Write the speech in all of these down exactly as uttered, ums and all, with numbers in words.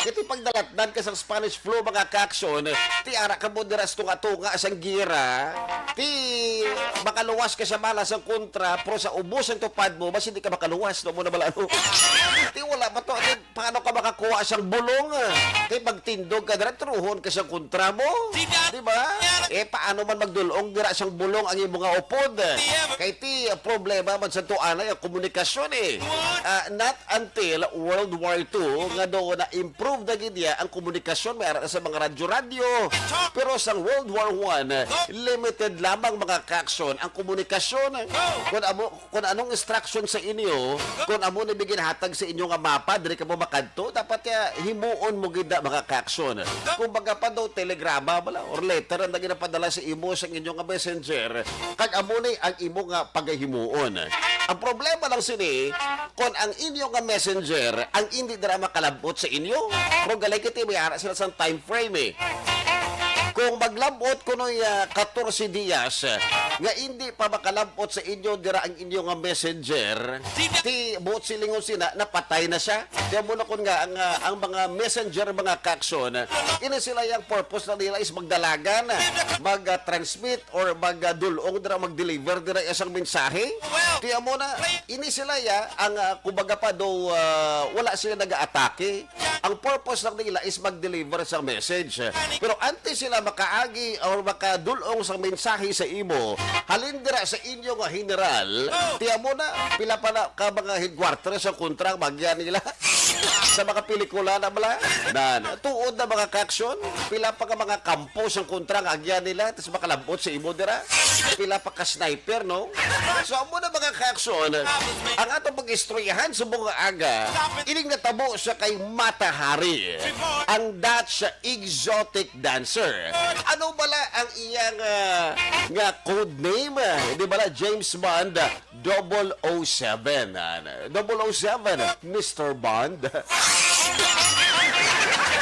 Kay ti pagdalatnan ka sang Spanish flu, mga kaaksyon, ti ara ka mo dira sa tunga-tunga sang gira. Ti makaluwas ka sa bala sang kontra, pero sa ubos sang tupad mo, mas hindi ka makaluwas, no? Mo na bala, ano? Ti wala pa to. Ti paano ka makakuha sang bulong? Ti magtindog ka dira, truhon ka sang kontra mo. Di ba? Eh, paano man magdulong dira sang bulong ang imo nga upod? Kay ti problema man sa tuanay ang komunikasyon, eh. Ah, not until World War Two nga doon na-improve na gid niya ang komunikasyon, may ara na sa mga radyo-radyo. Pero sang World War One, limited lamang, mga kaaksyon, ang komunikasyon. Kung amo, kung anong instruction sa inyo, kung amo na ginhatag sa inyo nga mapa, diri ka mo makadto, dapat ya himuon mo gid na, mga kaaksyon. Kung baga pa daw telegrama bala or letter ang ginapadala sa imo sa inyo nga messenger, kag amo ni ang imo nga pagahimuon. Ang problema lang sini, kon ang inyo nga messenger ang indi dira makalab-ot sa inyo, pero galay kiti may ara sila sang time frame, eh. Kung maglab-ot kunoy, ah, katorse dias, ah, nga indi pa makalab-ot sa inyo dira ang inyo nga messenger, ti buot silingon sina, napatay na siya. Kaya mo na kun nga ang, ah, ang mga messenger, mga kaaksyon, ini sila, yang purpose na nila is magdalagan, mag-transmit or magdulong dira, mag-deliver dira isang mensahe. Kaya mo na, ini sila ya ang, ah, kumbaga pa daw, ah, wala sila nag-aatake. Ang purpose lang nila is mag-deliver sa message. Pero antes sila makaagi or makadulong sa mensahe sa imo, halin dira sa inyo nga general, ti amo na, pila pa na ka mga headquarters sa kontra ang magyan nila. Sa mga pelikula na bala, na, na, tuod na, mga kaaksyon, pila pa ka mga kampo sa kontra ang agyan nila, tas makalabot sa imo dira. Pila pa ka sniper, no? So, amo na, mga kaaksyon, ang atong pag-istoryahan sa mga aga, ining natabo sa kay Mata Hari, ang Dutch exotic dancer. Ano bala ang iyang, ah, nga code name? Di bala James Bond, Double oh seven, ah, double oh seven, Mister Bond.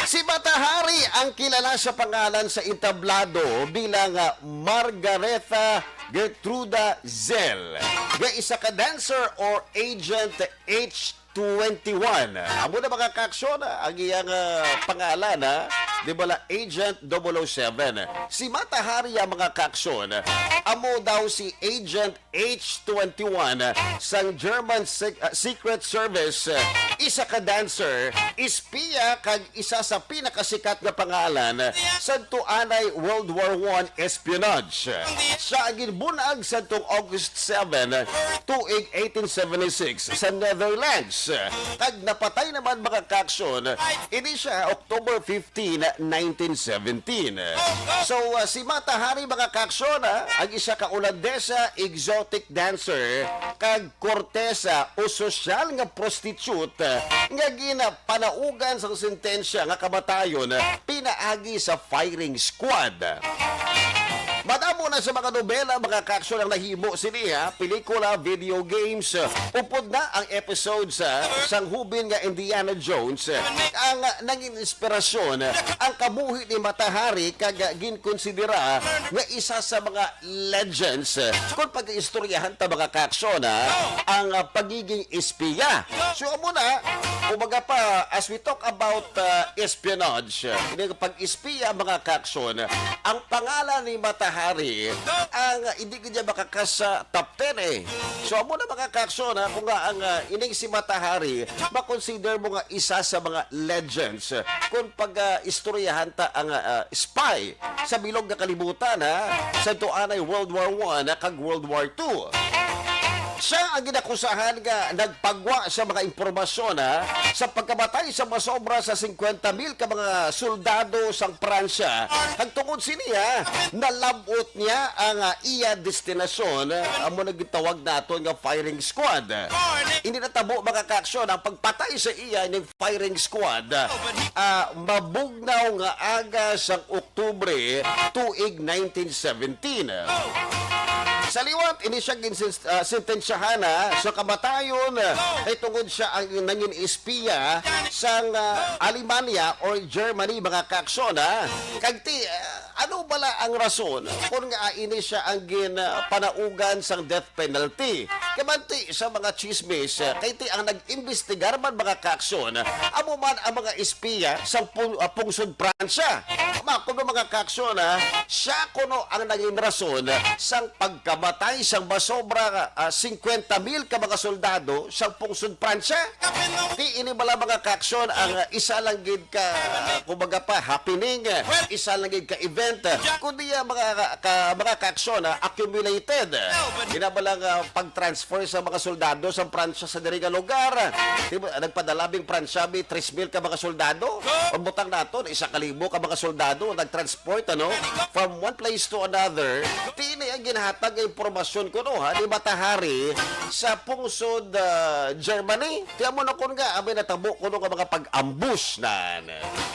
Si Mata Hari ang kilala sa pangalan sa entablado bilang, ah, Margaretha Gertruda Zell, nga isa ka dancer or agent H twenty-one. Amo na, mga kaaksyon, ang iyang, ah, pangalan, ha? Di ba la, Agent double oh seven? Si Mata Hari ang, mga kaaksyon, amo daw si Agent H twenty-one sang German Sec-, ah, Secret Service, isa ka dancer, espiya, kag isa sa pinakasikat nga pangalan sa tuanay World War One espionage. Siya ang ginbunag sadtong August seven, tuig eighteen seventy-six sa Netherlands. Kag napatay naman, mga kaaksyon, ini siya October fifteen, nineteen seventeen. So, ah, si Mata Hari, mga kaaksyon, ah, ang isa ka Olandesa exotic dancer kag kortesa o sosyal nga prostitute, ah, nga ginapanaugan sang sentensya nga kamatayon, ah, pinaagi sa firing squad. Madamo na sa mga nobela, mga kaaksyon, ang nahimo sini, ha? Pelikula, video games, upod na ang episodes, ha, sang hubin nga Indiana Jones, ang nangin inspirasyon ang kabuhi ni Mata Hari kag ginkonsidera nga isa sa mga legends. Kung pag-istoryahan ta, mga kaaksyon, ha, ang, ah, pagiging espiya. So, amo na, kumbaga pa, as we talk about, ah, espionage, ini nga pag-espiya, mga kaaksyon, ang pangalan ni Mata Hari, ang, ah, hindi gid niya makakas sa top ten, eh. So, amo na, mga kaaksyon, ha, kung nga ang, ah, ining si Mata Hari, makonsider mo nga isa sa mga legends, kung pag, ah, istoryahan ta ang, ah, spy sa bilog nga kalibutan, ha, sa tuanay World War One kag World War Two. Siya ang ginakusahan nga nagpagwa sa mga impormasyon, ha, sa pagkamatay sa masobra sa singkwenta mil ka mga soldado sang Pransya. Kag tungod sini, ha, nalab-ot niya ang, ah, iya destinasyon, ah, amo na gitawag naton nga firing squad. Hindi natabo, mga kaaksyon, ang pagpatay sa iya ning firing squad, ah, mabugnaw nga aga sang Oktubre tuig nineteen seventeen. Sa liwat, ini siya gin-, ah, sentensyahan, ah, sa kamatayon, ah, kay tungod siya ang nangin espiya sang, ah, Alemania or Germany, mga kaaksyon, ah. Kag ti, ah, ano bala ang rason kung nga ini siya ang gin, ah, panaugan sang death penalty? Kamanti sa mga chismis, ah, kay ti ang nag-imbestigar man, mga kaaksyon, amo man ang mga espiya sa pung-, ah, pungsod Pransya. Mako no, mga kaaksyon, ah, siya kuno ang naging rason sang pagkamatay sang masobra, ah, singkwenta mil ka mga soldado sa pungsod Pransya. Ti ini bala, mga kaaksyon, ang, ah, isa lang gid ka, ah, kumbaga pa, happening, ah, isa lang gid ka event, ah, kundi, ah, mga ka-, mga kaaksyon, ah, accumulated. Ina bala nga pag-transfer sa mga soldado sa Pransya sa diri nga lugar. Di ba, nagpadala bing Pransya bi tres mil ka mga soldado? Ang butang naton, isa ka libo ka mga soldado ang nag-transport, ano? From one place to another. Ti ini ang ginhatag nga impormasyon kuno, ha, ni Matahari sa pungsod, ah, Germany. Ti amo na kun nga, abay natabo kuno nga mga pag-ambush na.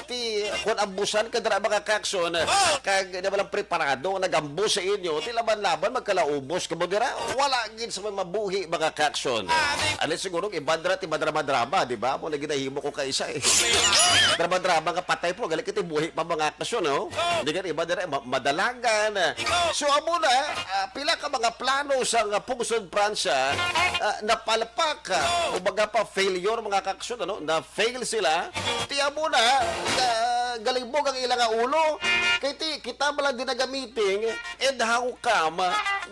Ti, kun ambusan ka dira, mga kaaksyon, kag di ba lang preparado, nag-ambush sa inyo, ti laban-laban, magkalaubos ka mo dira. Wala gid sa may mabuhi, mga kaaksyon. Ano siguro, iba dira, ti madrama-drama, di ba? Mo na ginahimo ko kaisa, eh. Drama-drama nga patay po, gali kiti buhi pa, mga kaaksyon, no? Hindi ka iba dira, ma-, madalagan. So, amo na, ah, pila ka mga plano sa nga pungsod Pransya, ah, napalpak, ah, o baga pa failure, mga kaaksyon, ano? Na-fail sila. Ti amo na, ah, galibog ang ila nga ulo. Kay ti, kita man lang din naga-meeting, and how come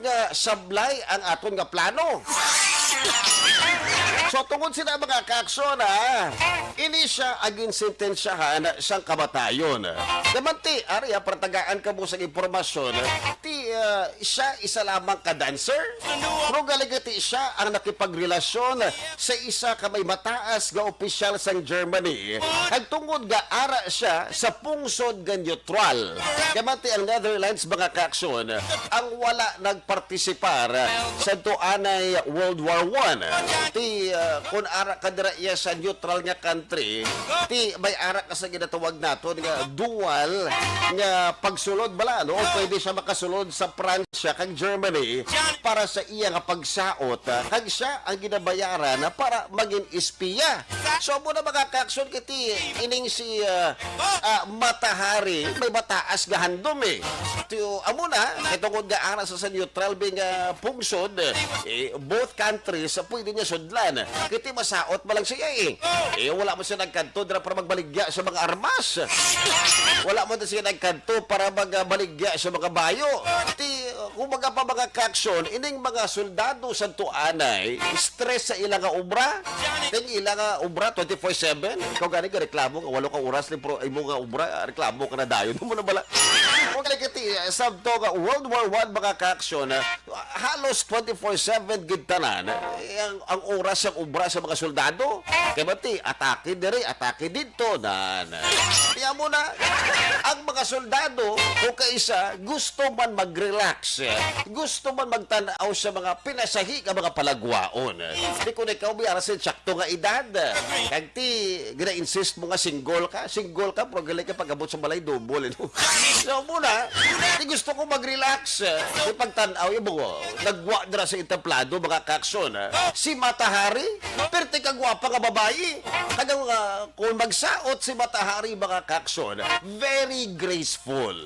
nga sablay ang aton nga plano? So, tungod sila, mga kaaksyon, ha, ini siya ang ginsentensyahan sang kamatayon. Naman ti, ari, ha, para tagaan ka mo sa impormasyon, ti, ah, siya isa lamang ka dancer. Pero galigati siya ang nakipagrelasyon sa isa ka may mataas nga opisyal sang Germany, kag tungod nga ara siya sa pungsod nga neutral. Kamati ang Netherlands, mga kaaksyon, ang wala nagpartisipar sa tuanay World War One. Ti, ah, kun ara ka dira iya sa neutral nga country, ti may ara ka sa ginatawag naton nga dual nga pagsulod bala, no? Pwede siya makasulod sa Pransya kag Germany para sa iya nga pagsaot, ah, kag siya ang ginabayaran para maging espiya. So, amo na, mga kaaksyon, kiti ining si, ah, ah, Matahari, may mataas nga handom, eh. Ti, amo na, kay tungod nga ara sa, sa neutral bing, ah, pungsod, eh, both countries, ah, pwede niya sudlan. Kiti masaot man lang siya, eh. Eh, wala man siya nagkadto dira para magbaligya sa mga armas. Wala man siya nagkadto para magbaligya sa mga bayo. Ti, kumbaga pa, mga kaaksyon, ining mga soldado sa tuanay, stress sa ila nga obra. Ting ila nga obra twenty-four seven. Ikaw gani gareklamo nga walo ka oras ni pro imo nga obra, reklamo ka na dayon mo na bala. Kung galing kiti, sabto nga World War One, mga kaaksyon, halos twenty-four seven gid tanan, eh, ang, ang oras sang obra sa mga soldado. Kay bati, atake diri, atake didto, nan. Kaya mo na, ang mga soldado o kaisa gusto man mag-relax, gusto man magtan-aw sa mga pinasahi nga mga palagwaon. Di ko na ikaw may arasin sakto nga edad. Kag ti, gina-insist mo nga single ka, single ka, pero gali ka pag-abot sa balay, double, eh, no? So, muna, di gusto ko mag-relax, eh. Di pagtan-aw, yung mga nagwa dira sa entablado, mga kaaksyon, eh. Si Matahari, perti ka gwapa nga babayi. Kag ang, ah, kung magsaot si Matahari, mga kaaksyon, very graceful.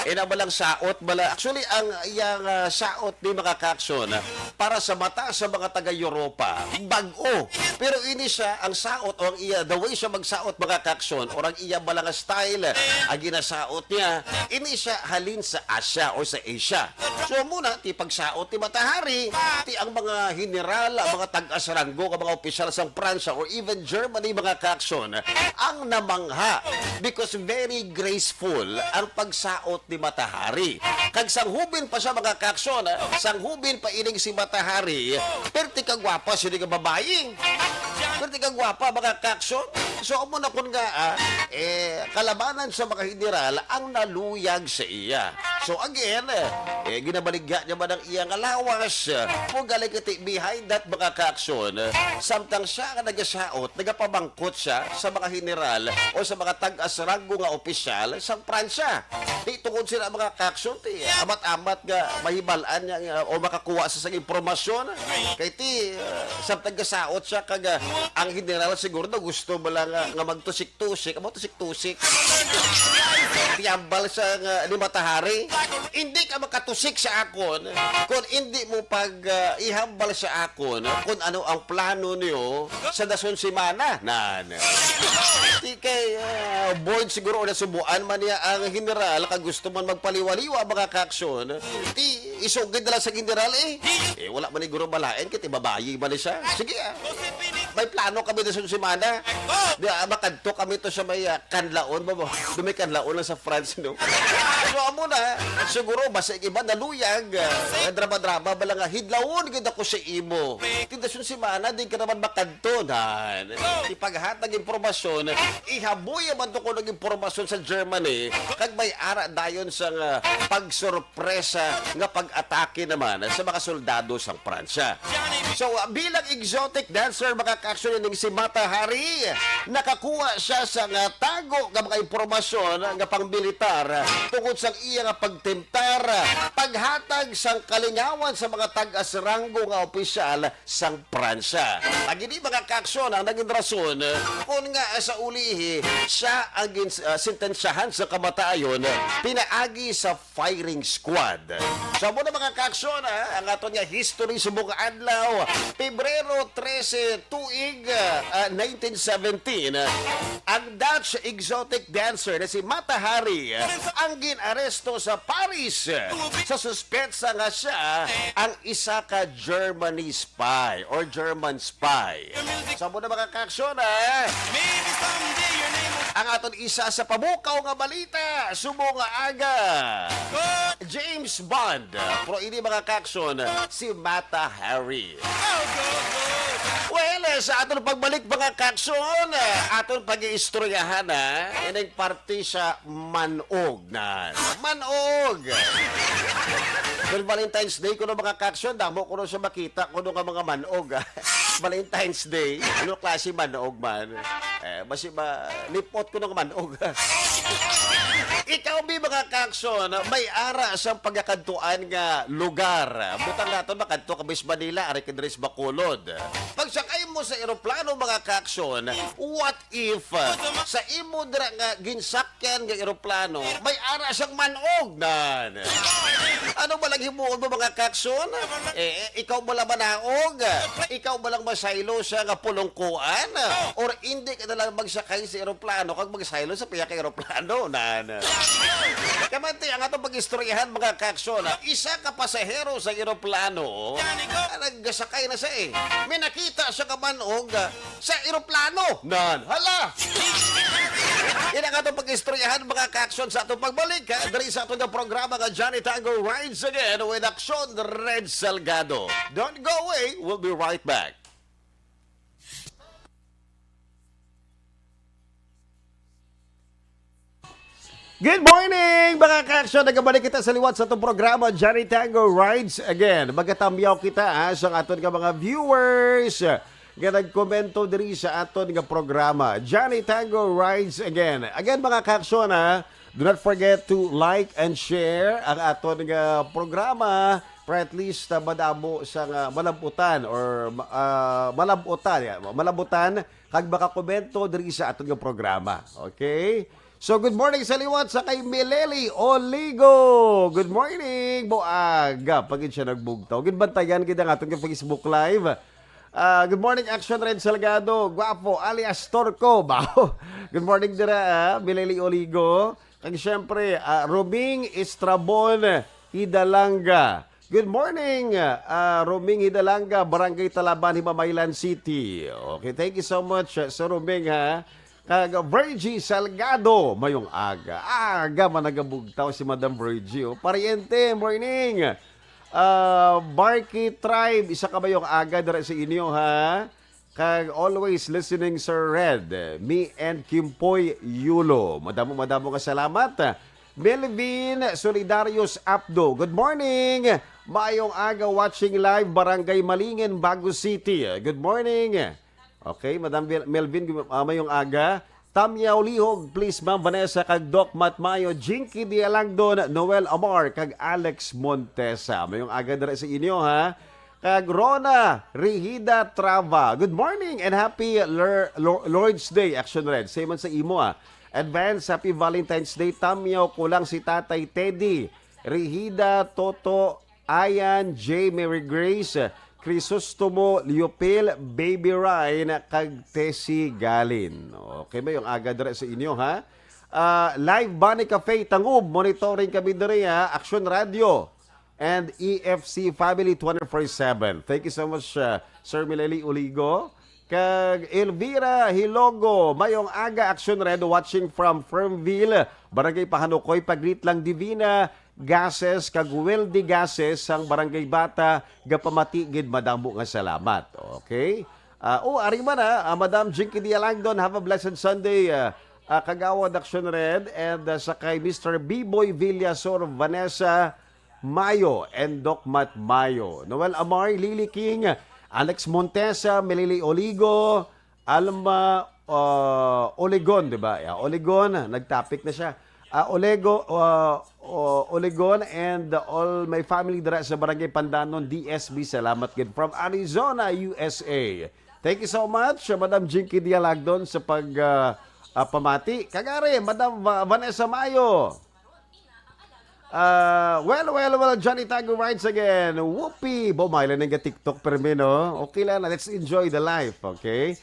Ina ba lang saot, bala? Actually, ang iyang, ah, saot ni, mga kaaksyon, para sa mata sa mga taga-Europa, bag-o. Pero ini siya ang saot o ang iya, the way siya magsaot, mga kaaksyon, or ang iya bala nga style, ang ginasaot niya, ini siya halin sa Asia or sa Asia. So, muna, ti pagsaot ti Matahari, ti ang mga general, ang mga tag-as ranggo, ang mga opisyal sa Pransya or even Germany, mga kaaksyon, ang namangha because very graceful ang pagsaot ni Matahari. Kag sanghubin pa siya, mga kaaksyon, ah, sanghubin pa ining si Matahari, perti ka gwapa sini nga babayi. Perti ka gwapa, mga kaaksyon. So, amo na kun nga, ah, eh, kalabanan sa mga general ang naluyag sa iya. So, again, eh, ginabaligya niya man ang iya nga lawas. Kung galing iti behind that, mga kaaksyon, samtang siya nga nagasaot, nagapamangkot siya sa mga general o sa mga tag-as ranggo nga opisyal sa Pransya. Di tungod sila, mga kaaksyon, ti amat-amat nga mahibal-an niya nga, o makakuha sa sang impormasyon. Kay ti, uh, samtang gasaot siya kag, uh, ang general siguro daw gusto mo lang nga, nga magtusik-tusik. Amo tusik-tusik. Tiyambal sa nga ni Matahari. Hindi ka makatusik sa akon, kung hindi mo pag, ah, ihambal sa akon kung ano ang plano niyo sa dason semana. Nan. Di kay, ah, bored siguro na subuan man niya ang general kag gusto man magpaliwa-liwa, mga kaaksyon. Di isugid na lang sa general eh. Eh, wala man ni guro malain kay ti babayi man ni siya. Sige ah. May plano kami dason semana. Di, ah, makadto kami to sa may, ah, Kanlaon ba mo? Do may Kanlaon lang sa France, no? So, amo na. Siguro, basta iba naluyag. Ah, drama-drama ba lang nga, hidlawon gid ako sa imo. Ti dason semana, di ka naman makadto, nan. Ipaghatag impormasyon, ihaboy man to ko ng impormasyon sa Germany, kag may ara dayon sa nga pagsurpresa nga pag-atake naman sa mga soldado sang Pransya. So, uh, bilang exotic dancer, mga kaaksyon, ning si Mata Hari, nakakuha siya sa nga tago nga mga impormasyon nga pangmilitar tungod sa iya nga pagtemptar, paghatag sang kalingawan sa mga tagas ranggo nga opisyal sang Pransya. Ang ini, mga kaaksyon, ang naging rason kung nga sa ulihi siya ang gin-, uh, sentensyahan sa kamatayon pinaagi sa firing squad. So, amo na, mga kaaksyon, ha, ang aton nga history subong adlaw, Pebrero trese, tuig, ah, nineteen seventeen, ang Dutch exotic dancer na si Mata Hari ang gin-aresto sa Paris sa suspetsa nga siya ang isa ka Germany spy or German spy. Sa amo na, mga kaaksyon, ha? Ang aton isa sa pabukaw nga balita subong nga aga, James Bond. Pero ini, mga kaaksyon, si Mata Hari. Well, eh, sa aton pagbalik, mga kaaksyon, eh, aton pag-iistoryahan, ha? Ining parte sa manog na. Manog! Kung Valentine's Day, kuno, mga kaaksyon, damo kuno sa makita kuno nga mga manog, ha? Valentine's Day, ano klase manog man? Eh, basi ba, lipot kuno nga manog. Ikaw, bi, mga kaaksyon, may ara sa pagakadtuan nga lugar. Butang naton, makadto ka bis Manila, ari ka diri sa Bacolod. Pagsakay mo sa eroplano, mga kaaksyon, what if, uh, sa imo dira nga ginsakyan nga eroplano, may ara sang manog nan? Ano ba lang himuon mo, mga kaaksyon? Eh, ikaw ba lang manaog? Ikaw ba lang masaylo sa nga pulungkuan? Or hindi ka na lang magsakay sa eroplano kag magsaylo sa piya ka eroplano nan? Kamanti ang atong pag-istoryahan, mga kaaksyon. Isa ka pasahero sa eroplano, ah, nagsakay na siya eh. May nakita siya ka manog, ah, sa eroplano. Nan, hala! Yan ang atong pag-istoryahan, mga kaaksyon, sa atong pagbalik, ha, diri sa atong programa nga Johnny Tango Rides Again with Aksyon Red Salgado. Don't go away. We'll be right back. Good morning, mga kaaksyon. Nagabalik kita sa liwat sa atong programa, Johnny Tango Rides Again. Magatamyaw kita, ha, sa aton nga mga viewers. Nga nagkomento diri sa aton nga programa, Johnny Tango Rides Again. Again, mga kaaksyon, ha, do not forget to like and share ang aton nga programa para at least, ah, madamo sa nga malabutan or, ah, malabutan, yeah, malabutan kag makakomento diri sa aton nga programa. Okay? So, good morning sa liwat sa kay Mileli Oligo. Good morning. Buaga pa gid siya nagbugtaw. Ginbantayan gid ang aton nga Facebook Live. Ah, good morning, Action Red Salgado. Guapo, alias Torco. Bao. Good morning dira, ah, Mileli Oligo. Kag siyempre, ah, Roming Estrabon Hidalanga. Good morning, ah, Roming Hidalanga, Barangay Talaban, Himamaylan City. Okay, thank you so much, ah, Sir Roming, ha. Kag Virgie Salgado, mayong aga. Aga man nagabugtaw si Madam Virgie, oh. Pariente, morning. Ah, Barky Tribe, isa ka mayong aga dira sa inyo, ha. Kag always listening, Sir Red. Me and Kimpoy Yulo. Madamo, madamo nga salamat. Melvin Solidarius Apdo. Good morning. Maayong aga, watching live, Barangay Malingen, Bago City. Good morning. Okay, Madam Vil-, Melvin, ah, mayong aga. Tamyaw Lihog, please, Ma'am Vanessa, kag Doc Matt Mayo, Jinky Dialangdon, Noel Amar, kag Alex Montesa. Mayong aga dira sa inyo, ha? Kag Rona Rihida Trava. Good morning and happy Lor-, Lor-, Lord's Day, Action Red. Same man sa imo, ah. Advance happy Valentine's Day, Tamyaw, kulang si Tatay Teddy. Rihida, Toto, Ayan, J, Mary Grace, Crisostomo, Leopil, Baby Ryan, kag Tessie Galin. Okay, mayong aga dira sa inyo, ha? Ah, live Bani Cafe, Tangub, monitoring kami diri, ha? Action Radio and E F C Family twenty-four seven. Thank you so much, uh, Sir Mileli Uligo. Kag Elvira Hilogo, mayong aga, Action Red, watching from Fernville, Barangay Pahanukoy, paglit lang Divina Gases kag Weldy Gases sang Barangay Bata, gapamati gid, madamo nga salamat. Okay? Ah, oh, ari man, ah, ah, Madam Jinky Dialangdon, have a blessed Sunday, ah, ah, Kagawad Action Red, and, ah, sa kay Mister B-Boy Villasor, Vanessa Mayo, and Doc Matt Mayo, Noel Amar, Lily King, Alex Montesa, Melili Oligo, Alma, ah, Olegon, di ba? Yeah, Olegon, nag-topic na siya. Ah, Olego, ah, o-, Olegon and all my family dira sa Barangay Pandanon, D S B. Salamat gid from Arizona, U S A. Thank you so much, Madam Jinky Dialagdon, sa pag, ah, ah, pamati. Kagari, Madam Va-, Vanessa Mayo. Ah, well, well, well, Johnny Tago rides again. Whoopee! Bo, may lang nga TikTok, permi, no? Okay lang na. Let's enjoy the life, okay?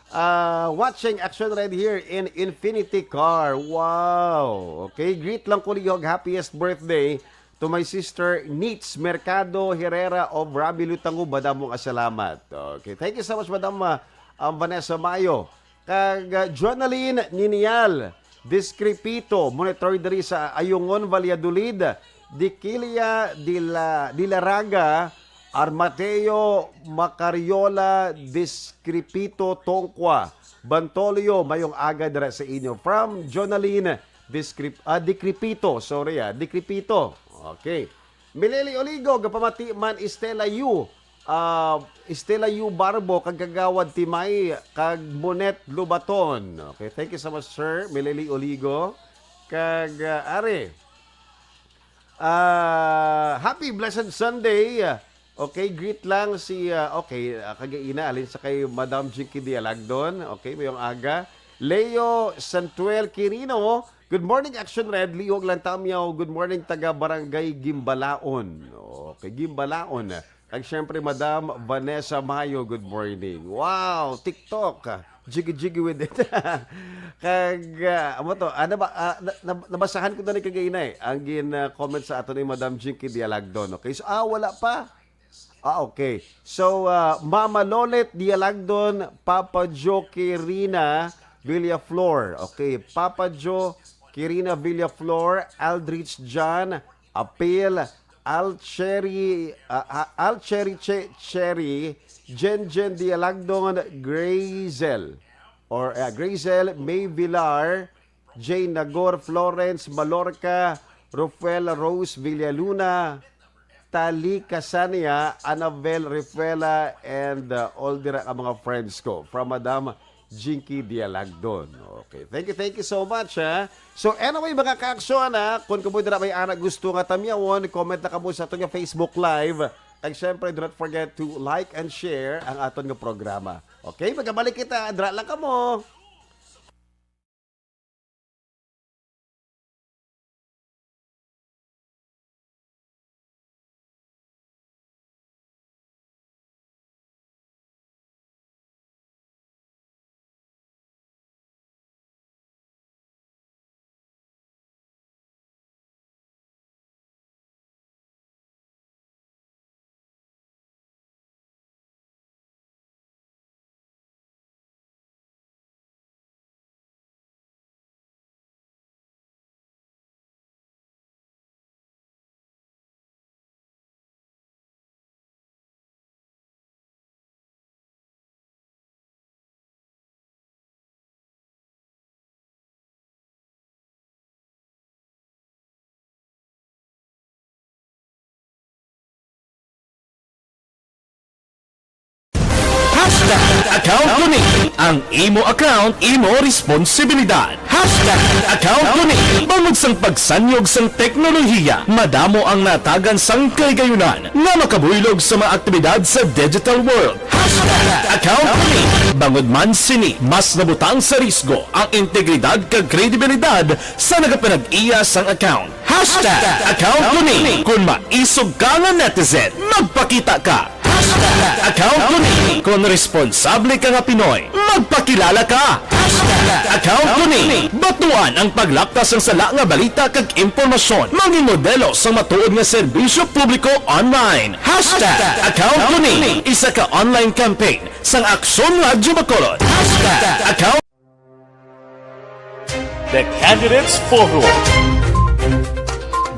Ah, watching action right here in Infinity Car. Wow! Okay, greet lang ko lihog. Happiest birthday to my sister Nitz Mercado Herrera of Rabi Lutango. Madamo nga salamat. Okay, thank you so much, Madam, ah, um, Vanessa Mayo. Kag, ah, Jonalyn Ninial Discrepito, monitor diri sa Ayungon, Valladolid, Diquilia, Dila-, Dilaraga, Armateo Macariola Discrepito Tongqua, Bantolio, mayong aga dira sa inyo. From Jonalyn Discrep-, ah, Decrepito, sorry, ah, Decrepito. Okay. Mileli Oligo, gapamati man Estela Yu, ah, Estela Yu Barbo, kag Kagawad Timay, kag Monet Lubaton. Okay, thank you so much, sir. Mileli Oligo. Kag, ah, are, ah, happy blessed Sunday. Okay, greet lang si, ah, okay, ah, kag ina, alin sa kay Madam Jinky Dialagdon. Okay, mayong aga. Leo Santuel Quirino, good morning, Action Red. Liog lang tamyaw. Good morning, taga Barangay Gimbalaon. Okay, Gimbalaon. Kag syempre, Madam Vanessa Mayo, good morning. Wow, TikTok. Jiggy-jiggy with it. Kag, ah, amo to, ano ba, ah, na-, na-, nabasahan ko na ni kagaina eh, ang gin, ah, comment sa ato ni Madam Jinky Dialagdon. Okay, so, ah, wala pa. Ah, okay. So, ah, Mama Lolet Dialagdon, Papa Joe Kirina Villaflor. Okay, Papa Joe Kirina Villaflor, Aldrich John, Apil, Al Cherry, ah, ah, Al Cherry Che-, Cherry, Jen Jen Dialagdon, Grazel, or, ah, Grazel May Villar, Jane Nagor, Florence Malorca, Rufuela Rose Villaluna, Tali Casania, Annabel Refuela, and, uh, all dira ka mga friends ko. From Madam Jinky Dialagdon. Okay. Thank you, thank you so much, ha. So, anyway, mga kaaksyon, ha, kung kamoy dira may anak gusto nga tamyawon, comment na kamo sa aton nga Facebook Live. And syempre, do not forget to like and share ang aton nga programa. Okay, magabalik kita. Dra lang kamo. Hashtag account ko ni. Ang imo account, imo responsibilidad. Hashtag account ko ni. Bangod sang pagsanyog sang teknolohiya, madamo ang natagan sang kaligayunan nga makabuylog sa mga aktibidad sa digital world. Hashtag account ko ni. Bangod man sini, mas nabutang sa risgo ang integridad kag kredibilidad sa nagapanag-iya sang account. Hashtag account ko ni. Kung maisog ka nga netizen, magpakita ka. Hashtag account ko ni. Kung responsable ka nga Pinoy, magpakilala ka. Hashtag account ko ni. Batuan ang paglapta sang sala nga balita kag impormasyon. Maging modelo sang matuod nga serbisyo publiko online. Hashtag account ko ni. Isa ka online campaign sang Aksyon Radyo Bacolod. Hashtag account The Candidates Forum.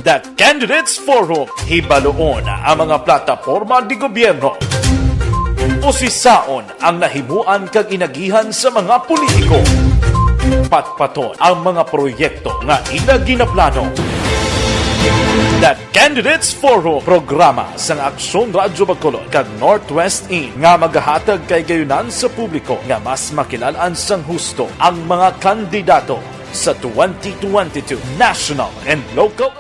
The Candidates Forum, hibaluon ang mga plataporma di gobyerno. Usisaon ang nahimuan kag inagihan sa mga politiko. Patpaton ang mga proyekto nga ila ginaplano. The Candidates Forum, programa sang Aksyon Radyo Bacolod kag Northwest In nga magahatag kaligayunan sa publiko nga mas makilal-an sang husto ang mga kandidato sa twenty twenty-two national and local.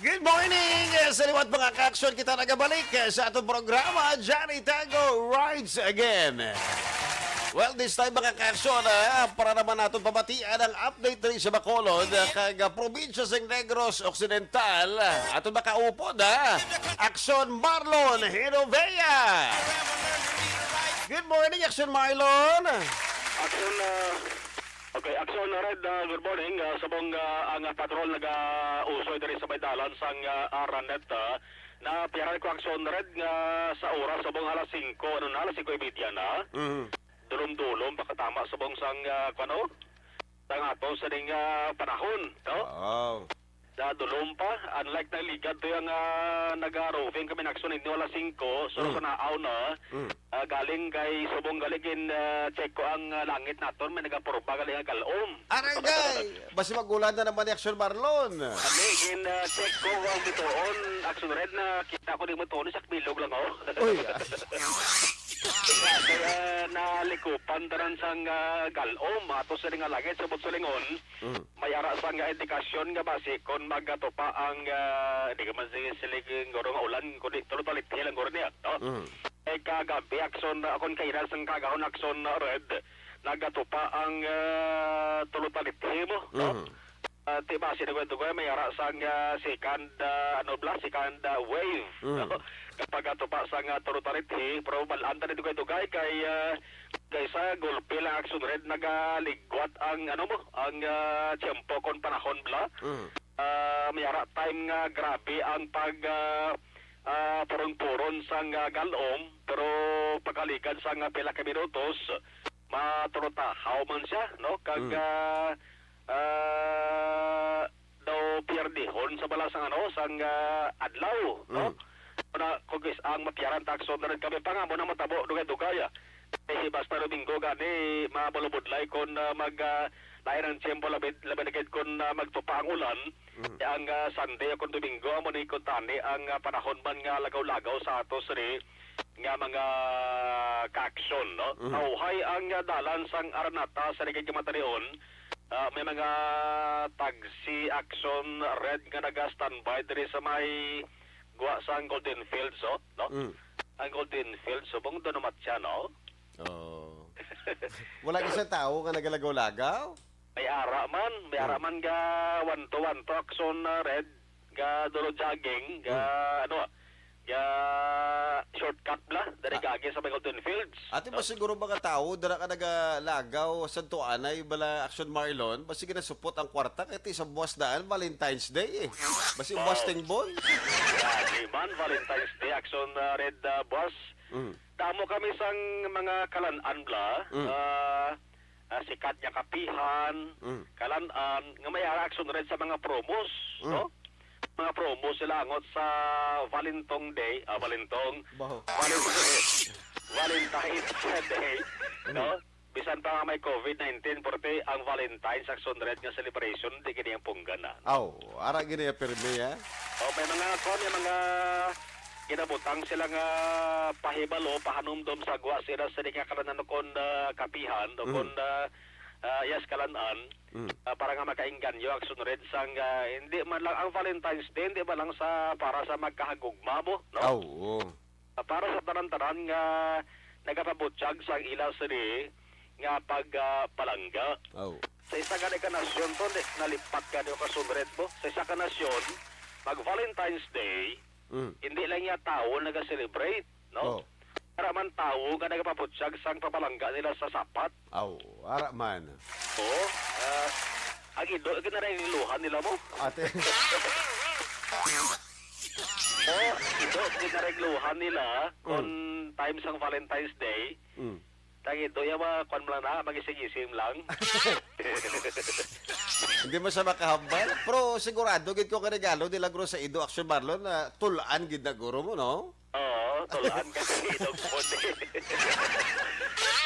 Good morning! Eh, sa liwat, mga ka-aksyon, kita nagabalik, eh, sa atong programa, Johnny Tango Rides Again. Well, this time, mga ka-aksyon, ah, para naman naton pabatian ang update diri sa Bacolod, ah, kag, ah, probinsya sang Negros Occidental, ah, aton makaupod, ah, Aksyon Marlon Hinovea. Good morning, Aksyon Marlon. Aksyon, ah, Okay, Aksyon Red, ah, good morning. Ah, subong, ah, ang, ah, patrol nagausoy diri sa may dalan sang, ah, Araneta. Napiyaran ko, Aksyon Red, nga sa oras subong alas singko, ano na, alas singko y media na. Mhm. Dulom-dulom, pakatama subong sang, ah, kuwan, sang ato sa ning, ah, panahon, no? Wow. Sa dulom pa, unlike na ligad to yung, ah, naga-roving kami, Aksyon, hindi wala singko, so Mm. sa naaw na, Mm. ah, galing kay subong galing in, ah, check ko ang, ah, langit naton, may nagapurba galing ang galom. Arangay! Basi magulan na naman ni Aksyon Marlon. Galing in, ah, check ko ang bituon, Aksyon Red, na kita ko di mo tuon, sa bilog lang, oh. Uy, ah. Kaya nalikupan tanan sang, ah, galom, ato sa nga langit, subot sa lingon. Mm. May ara sang, ah, indikasyon nga basi kon magatupa ang, ah, di ka man sige siling guro nga ulan, kundi tulo talithi lang guro niya, no? Mm. Eh, kagabi, Aksyon, ah, kon kaina sang kagahon, Aksyon, ah, Red, nagatupa ang, ah, tulo talithi mo, no? Mm. Ah, ti basi dugay-dugay may ara sang, ah, second, ah, ano bla, second, ah, wave, Mm. no? Kapag atupa sang, ah, tulo talithi, pero bal-an ta ni dugay-dugay kay, ah, kaysa gulpi lang, Aksyon Red, nagaligwat ang, ano mo, ang, ah, tiyempo kon panahon bla. Mm. Ah, may ara time nga grabe ang pag, ah, ah, puron-puron sang, ah, galom, pero pagkaligad sang, ah, pila ka minutos, maturutahaw man siya, no? Kag, Mm. ah, ah, daw pierdihon sa bala sang, ano, sang, ah, adlaw, no? Mm. Una, kung is ang mapiyaran ta, Aksyon Red, kami pa nga mo na matabo dugay-dugay, ah. Eh, basta Domingo gani, mabulabudlay kon, ah, mag, ah, lain ang tiyempo, labi, labi na gid kon, ah, magtupa ang ulan. Mm. Ang, ah, Sunday o kon Domingo, amo ni kon tani ang, ah, panahon man nga lagaw-lagaw sa ato sini nga mga ka-aksyon, no? Mm. Nauhay ang, ah, dalan sang Araneta sa Ligid nga Matalion. Ah, may mga taxi, Aksyon Red, nga naga-standby diri sa may gwa sang Golden Fields, oh, no? Mm. Ang Golden Fields, subong doon naman siya, no? Oh. Wala isang tao nga nagalagaw-lagaw? May ara man, may ara Mm. man ga one to one to, Aksyon, ah, Red, ga duro jogging, ga, Mm. ano, ga shortcut bla, dali Ah. Gaagi sa may Golden Fields. Ate, no? Ba siguro mga tao, dara ka nagalagaw sa tuanay, bala, Aksyon Marlon, ba sige na supot ang kwarta, kaya ti sa buwas daan, Valentine's Day, eh. Basi buwas Wow. Tingbon. Di man, Valentine's Day, Aksyon, ah, Red, ah, buwas. Mm. Damo kami sang mga kalan-an bla, Mm. ah, ah, sikat nga kapihan, Mm. kalan-an, nga may ara, Aksyon Red, sa mga promos, Mm. no? Mga promos sila angot sa Valentong Day, ah, Valentong, Baho. Valentine, Valentine's Day, Mm. no? Bisan pa nga may covid nineteen, porte ang Valentine's Action Red nga celebration, di gid ang punggan na. Aw, ara gid niya pirmi, ha? O, may mga, kuwan, may mga ginabutang sila nga pahibalo, pahanumdom sa gwa sila sa di nga kalanukon na kapihan, o Mm. kon, ah, ah, yes, kalan-an, Mm. ah, para nga makaingganyo, Action Red, sang, ah, hindi man lang ang Valentine's Day, hindi man lang sa, para sa magkahagugma mo, no? Aw, oo. Ah, para sa tanan-tanan nga nagapabutyag sang ila sini nga pag, ah, palangga. Aw. Sa isa gani ka nasyon to, ni-, nalipat gani ka sunred mo. Sa isa ka nasyon, mag Valentine's Day, Mm. hindi lang niya tawo naga-celebrate, no? Oh. Para man tawo nga nagapabutyag sang papalangga nila sa sapat. Aw, ara man. Oo. Ah, ang ido, ginaregluhan nila mo. Ate. Oo, ido, ginaregluhan nila Mm. on time sang Valentine's Day. Mm. Ang ido, yung mga kwan mo lang na, magising-ising lang. Hindi mo siya makahambal. Pero sigurado gid ko ka regalo nila guro sa ido, Action Marlon, na tulaan gid na guro mo, no? Oo, tulaan ka sa ilog po, di.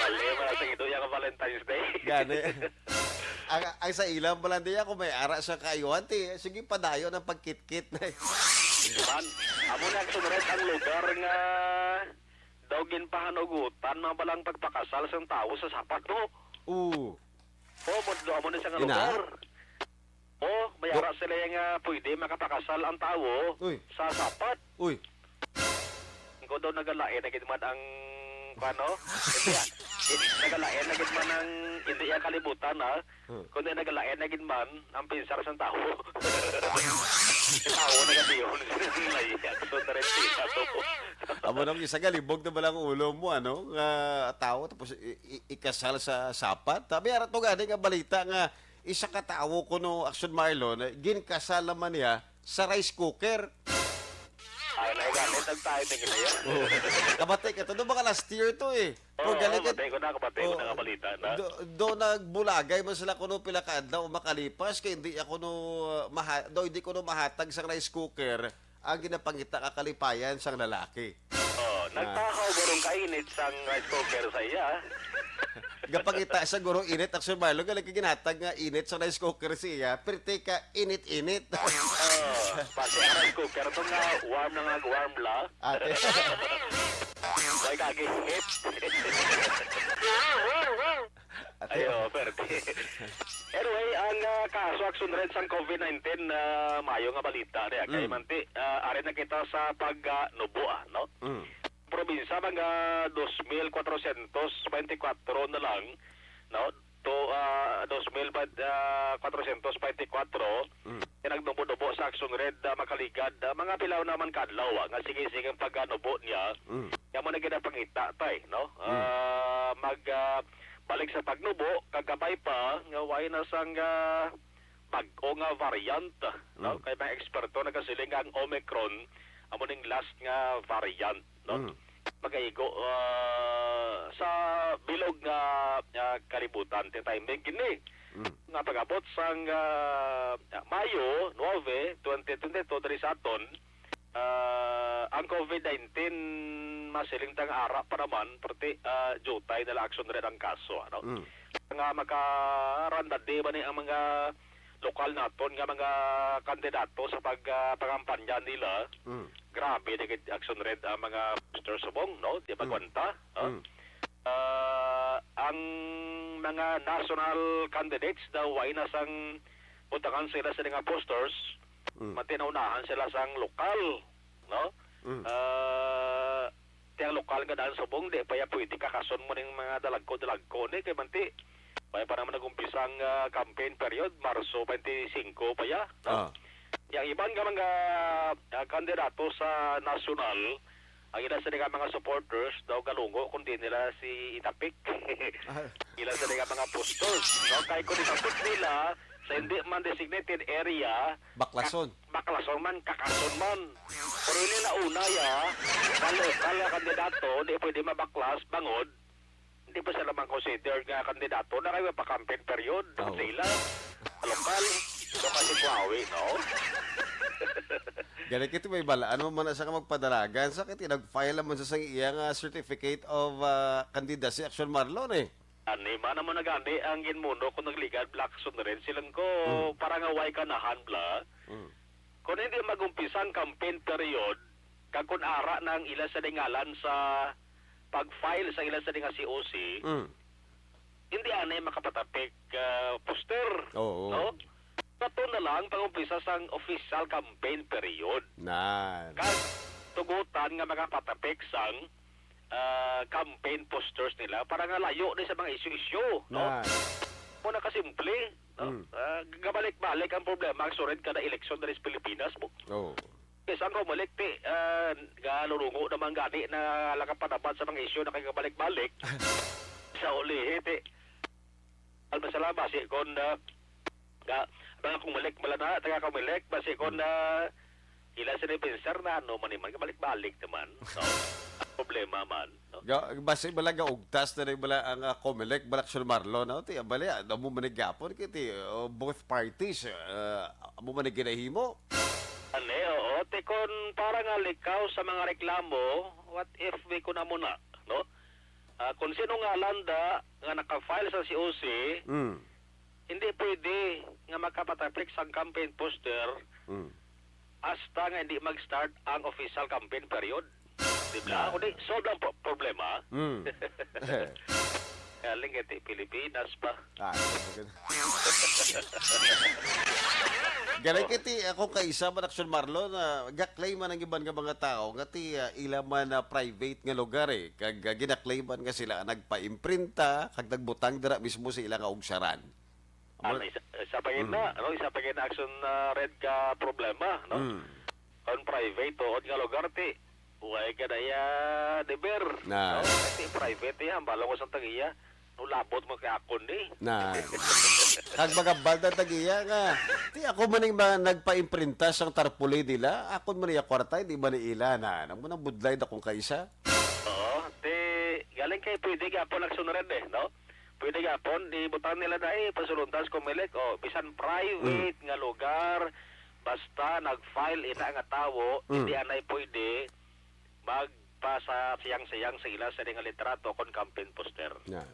Mali, wala sa ido yung Valentine's Day. Gani. Ang, ang sa ilang balandi ako, may ara sa kaayuhan, ti. Sige, padayon ang pagkitkit na. Man, amo na ang sunod ang lugar nga daw ginpahanugutan, mabalang pagpakasal sang tawo sa sapat, no? Oo. Oh, mo, amo na siya nga Ina? lugar. Oh, may Go- ara sila nga pwede makapakasal ang tawo Uy. sa sapat. Uy. Kung daw nagalain na gid man ang, kuwan, no? Hindi, ah. Gid-, nagalain na gid man ang, hindi ang kalibutan, ha? Hmm. Kundi nagalain na gid man ang pinsar sang tawo. Ang tawo nagatihon. Layak, so, tarantino to. Amo nang isa ka libog na balang ulo mo, ano? Nga tawo, tapos i-, i-, ikasal sa sapat. Sabi, ara to gani nga balita nga isa ka tawo kuno, Action Marlon, eh, ginkasal naman niya sa rice cooker. Ay, naigamit ang timing na yan. Oh. Kabati ka to. Doon baka last year to eh. Oo, Pero galing ka- kabati ko na, kabati ko Oo. na nga balita na. Do, do nagbulagay man sila kuno pila ka adlaw makalipas kay hindi ako no uh, maha, do hindi ko no mahatag sa rice cooker ang ginapangita ka kalipayan sang lalaki. Oh, Ah. nagtahaw gurong kainit sang rice cooker sa iya. Gapangita sa guro init, Action Marlon, galing ka ginatag nga init sa rice cooker siya, pirti ka init-init. Oh, pati ang rice cooker to nga warm na nga warm la. Ate. May kagihit. Ate. Ayo, perte. Anyway, ang, ah, kaso, Action Red, sang covid nineteen, ah, mayo nga balita, niya. Kay Mm. manti, ah, ari na kita sa pag, ah, nubo, ah, no? Mm. Probinsya, mga dos mil kwatrocientos beintikwatro na lang, no? To, ah, dos mil, ah, kwatrocientos beintikwatro, Mm. nga nagnubo-nubo sa Action Red, ah, makaligad, ah, mga pila naman ka adlaw, ah, nga sige-sige ang pagkanubo niya. Mm. Kaya mo na ginapangita, tay, no? Mm. Ah, mag, ah, balik sa pagnubo, kagabay pa, nga way na sang, ah, bag-o nga variant, no? Mm. Kay mga eksperto nagasiling nga ang Omicron, amo ning last nga variant, no? Mm. Magaigo, ah, sa bilog nga, ah, kalibutan, ti timing kini. Mm. Nga pag-abot sang, ah, Mayo nuebe, twenty twenty-two, diri sa aton, ah, ang covid nineteen, masiling ta nga ara pa naman, perti, ah, diutay na lang, Action Red, ang kaso, ano? Mm. Nga makarandade ba ni ang mga lokal naton nga mga kandidato sa pag, ah, pangampanya nila? Mm. Grabe na gid, Action Red, ang mga poster subong, no? Di Mm. magwanta, ha? Mm. Ah, ang mga national candidates daw, way na sang butangan sila sa mga posters, Mm. matinaunahan sila sang lokal, no? Mm. Ah, tiyang lokal nga daan subong, di pa ya pwede kakason mo ning mga dalagko-dalagko ni, kay manti, may pa naman nag-umpisa ang, ah, campaign period, Marso twenty-five pa ya, no? Ah. Yang iban nga mga, ah, kandidato sa nasyonal, ang ila sila nga mga supporters daw galungo kung di nila si Itapik. Ah. Ila sila nga mga posters, no? Kay kung Itapik nila sa hindi man designated area, Baklason. ka-, baklason man, kakason man. Pero ini na una ya, sa lokal nga kandidato, di pwede mabaklas, bangod, hindi pa sila man considered nga kandidato na kayo pa campaign period. Oo. Sila, lokal, lokal si Kuawi, no? Gani kito may balaan mo man sa ka magpadalagan sa kay nag-file naman sa sang iya nga certificate of, ah, candidacy, Action Marlon, eh. Ani man amo na gani ang ginmuno ko nagligad, Black Sun Red, siling ko, Mm. para nga way kanahan, bla. Mm. Kung hindi mag-umpisa ang campaign period, kag kung ara na ang ila sa dingalan sa pag-file sa ila sa dinga C O C, Mm. hindi anay makapatapik, ah, poster, Oo. no? Kato na lang pag-umpisa sang official campaign period. Nan. Kag tugutan nga makapatapik sang, ah, campaign posters nila para nga layo ni sa mga issue-issue, no? Nan. Mo na kasimple, no? Mm. Ah, gabalik-balik ang problema, ang sured kada eleksyon diri sa Pilipinas mo. Oo. Bisan ko malik ti, ah, galurungo naman gani na lakapanabad sa mga isyu na kagabalik-balik. Sa ulihi ti, almasala basi kon, ah, ga, mga kung malik bala na, taga kung malik, basi kon, ah, ila sila pensar na ano man man, balik-balik naman. So, problema man. No? Ga-, basi bala gaugtas na rin bala ang, ah, Comelec, bala Aksyon Marlon, no? Ti, bali, ah, amo man ni gapon, kay ti, oh, both parties, ah, amo man ni ginahimo. Ani, oo. Ti kon para nga likaw sa mga reklamo, what if may kunamo na, no? Ah, kung sino nga landa nga naka-file sa C O C, Mm. hindi pwede nga makapatapik sang campaign poster Mm. hasta nga hindi mag-start ang official campaign period. Di ba? Ah. Kundi, solve ang pro-, problema. Mm. Galing iti Pilipinas pa. Ah, galing kiti ako kaisa man, Aksyon Marlon, na ga-claim man ang iban nga mga tao nga ti, ah, ila man na private nga lugar, eh, kag, ah, gina-claim man nga sila ang nagpaimprinta kag nagbutang dira mismo sa ila nga ugsaran. Ano, isa, isa pa gid na, Mm. ano, isa pa gid na Aksyon, ah, Red, ka problema, no? Mm. Kon private tuod nga lugar, ti, way ka na iya deber, Na. no? Ti private iya, hambalo ko sa tagiya. No, labot mo kay akon ni. Na. Kag mga balda tagiya nga, ti ako man ang mga nagpaimprinta sang tarpaulin nila, akon man iya kwarta, hindi man ila na. Nang muna budlay na kung kaisa. Oo, ti, galing kay pwede gyapon nagsunod eh, no? Pwede gyapon, ibutang nila na eh, pasulundan sa Comelec, o, bisan private Mm. nga lugar, basta nag-file ina nga tawo, Mm. hindi anay pwede magpasayang-sayang sa ila sa nga litrato kon campaign poster. Yan.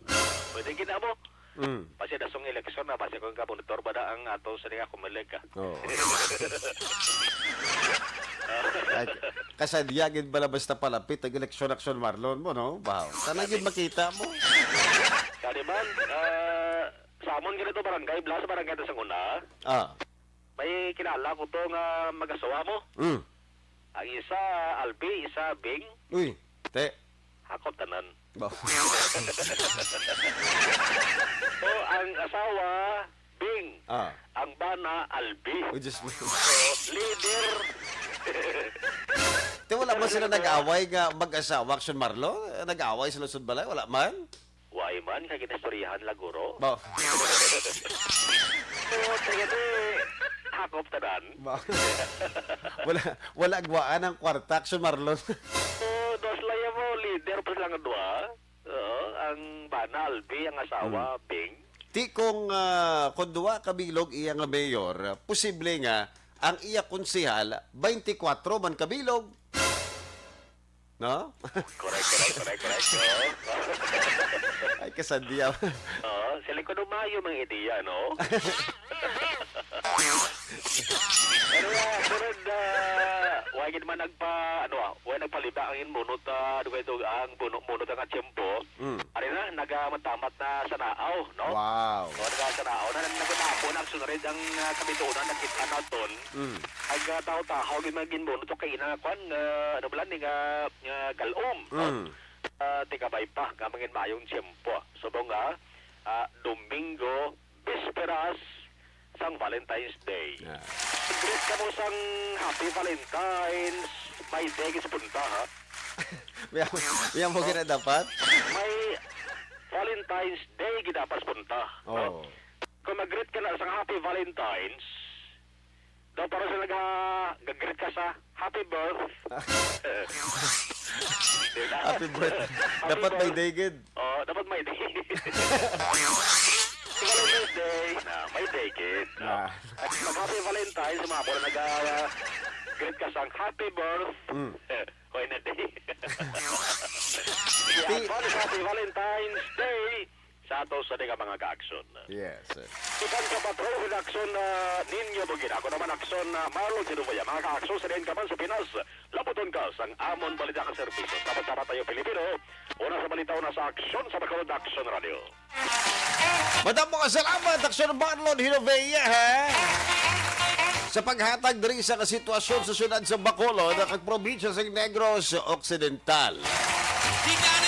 Pwede gid na mo. Mm. Basi dasong eleksyon na, basi kung ka-monitor ba na ang ato sa nga Comelec, ah. Oo. Ay, kasadya gid bala basta palapit ang eleksyon, Aksyon Marlon mo, no? Wow. Sana gid makita mo. Kani man, ah, sa amon ganito barangay, bla sa barangay ta sang una, Ah. may kilala ko to nga mag-asawa mo. Mm. Ang isa, Albi, isa, Bing. Uy, te. Hakot tanan. Ba? So, ang asawa, Bing. Ah. Ang bana, Albi. Oh, Diyos mo. So, leader. Te, wala ba sila nag-away nga mag-asawa, Aksyon Marlon? Nag-away sila sa balay? Wala man? Way man, kay ginastoryahan la guro. Ba? So, kaya di, hakop tanan. Ba? Wala, wala agwaan ang kwarta, Aksyon Marlon. So, dos laya mo, leader pa silang dua. Oo, ang bana, Albi, ang asawa, Hmm. Bing. Ti kung, ah, kung dua ka bilog iya nga mayor, posible nga ang iya konsehal, twenty-four man ka bilog. No? Correct, correct, correct, correct. Oo. Ay, kasadya. Oo, sila ko maayo mga ideya, no? Pero, ah, sunod, ah, wa gid man nagpa-, ano, ah, wa nagpaliba ang inmunot, ah, dugay-dug-, ang buno-, munot nga tiyempo. Mm. Ari na, nagamatamat na sa naaw, no? Wow. O, naga sa naaw na, nagatapo na ang sunod ang, ah, kabitunan, nakita naton. Mm. Ag, ah, tahaw-tahaw gid man ginbuno to kay ina nga kwan, nga, ano ba lang, ni nga, nga galom, no? Mm. Ah, tikabay pa, nga mangin mayong tiyempo. Subong nga, ah, Domingo, bisperas sang Valentine's Day. Yeah. Greet ka mo sang Happy Valentine's, may day gid sa punta, ha? May, may mo gina dapat? May Valentine's Day gid dapat sa punta, no? Oh. Kung mag-greet ka na sang Happy Valentine's, daw para sa nag-, gag-greet ka sa Happy Birth. Happy birthday. Happy Dapat may birth-, day gid. Oh, dapat may day. Valentine's Day, na, may day gid, no? Ah. At mag-Happy Valentine's sa mga puro nag-, ah, greet ka sang Happy Birth. Mm. Hoy na day. Ti- I-advance Happy Valentine's Day. Sa ato sa nga mga kaaksyon. Yes. Ikan sa patrol sa aksyon na ninyo bugin. Ako naman aksyon na Marlon Sinubuya. Mga kaaksyon sa diin ka man sa Pinas, labuton ka sang amon balita ka serbisyo. Sama-sama tayo, Pilipino. Una sa balita, una sa aksyon sa Bacolod Action Radio. Madamo nga salamat, Aksyon Marlon Hinovea, ha? Sa paghatag diri sa sitwasyon sa siyudad sa Bacolod, kag probinsya sa Negros Occidental.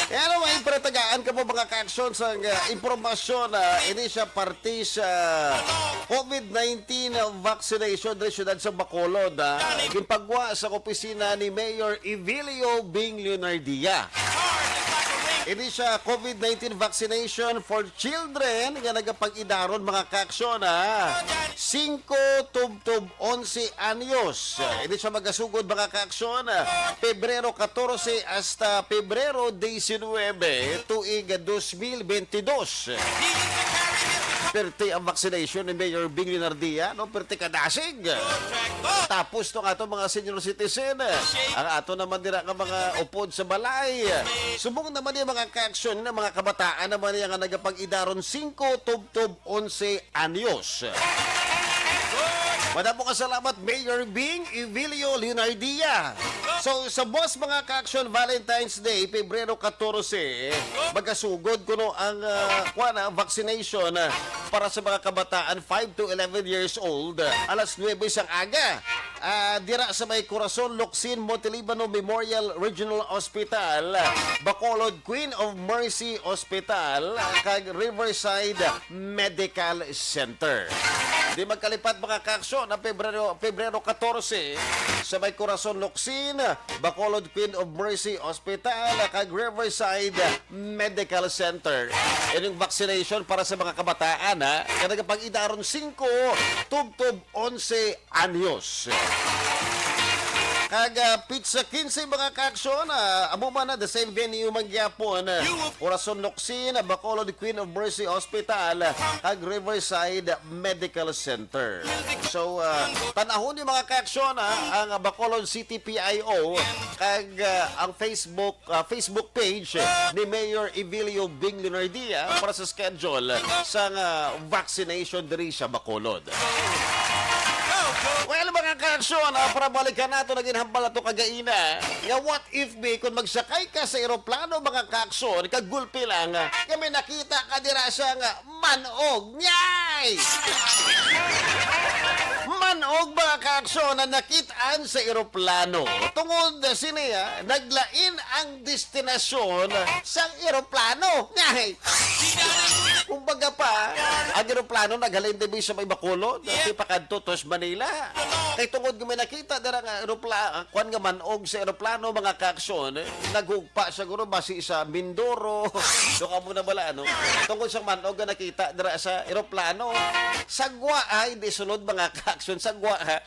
Anyway, pero tagaan ka mo mga kaaksyon sa, uh, impormasyon, uh, ini siya parte sa COVID nineteen vaccination diri siyudad sa Bacolod, uh, ginpagwa sa opisina ni Mayor Evilio Bing Leonardia. Ini siya COVID nineteen vaccination for children nga nagapag-idaron mga kaaksyon, ha. Singko tubtob onse anyos. Ini siya magasugod mga kaaksyon, Pebrero katorse hasta Pebrero diecinuebe, tuig dos mil bentidós. Perti ang vaccination ni Mayor Bing Leonardia, no? Perti kadasig. Tapos tong ato mga senior citizen, ang ato naman dira nga mga upod sa balay. Subong naman yung mga kaaksyon na mga kabataan naman niya nga nagapag-idaron singko tubtob onse anyos. Madamo nga salamat, Mayor Bing Evilio Leonardia. So, sa buwas mga kaaksyon, Valentine's Day, Pebrero katorse, magasugod kuno ang, ah, kuwan, ah, vaccination, ah, para sa mga kabataan five to eleven years old, ah, alas nuebe sang aga. Ah, dira sa may Corazon Locsin Montelibano Memorial Regional Hospital, Bacolod Queen of Mercy Hospital, kag Riverside Medical Center. Di magkalipat mga kaaksyon, ang Pebrero, Pebrero katorse sa may Corazon Locsin, Bacolod Queen of Mercy Hospital, kag Riverside Medical Center. Ining vaccination para sa mga kabataan, ha, nga nagapag-idaron singko tubtob onse anyos. Kag, ah, petsa kinse, mga kaaksyon, ah, amo man na the same venue man gyapon, ah, Corazon Locsin, Bacolod Queen of Mercy Hospital, kag Riverside Medical Center. So, ah, tan-ahon niyo, mga kaaksyon, ah, ang Bacolod City P I O kag, ah, ang Facebook, ah, Facebook page ni Mayor Evilio Bing Leonardia para sa schedule sang, ah, vaccination diri sa Bacolod. Well, mga kaaksyon, ah, para balikan nato, naging hambal nato kagaina nga what if be kung magsakay ka sa eroplano, mga kaaksyon, kag gulpi lang, ah, nga may nakita ka dira sa nga manog. Nyay! Manog, mga kaaksyon, na nakit-an sa eroplano. Tungod sini, ah, naglain ang destinasyon sang eroplano. Nyay! Kumbaga pa, ang eroplano naghalin dibi sa may Bacolod, di pa kadto tos Manila. Kay tungod nga may nakita dira nga eropla-, ah, kwan nga manog sa eroplano, mga kaaksyon, naghugpa siguro basi sa Mindoro. Do ka mo na bala, ano? Tungod sa manog nga nakita dira sa eroplano. Sagwa, ay, di sulod, mga kaaksyon, sagwa, ha?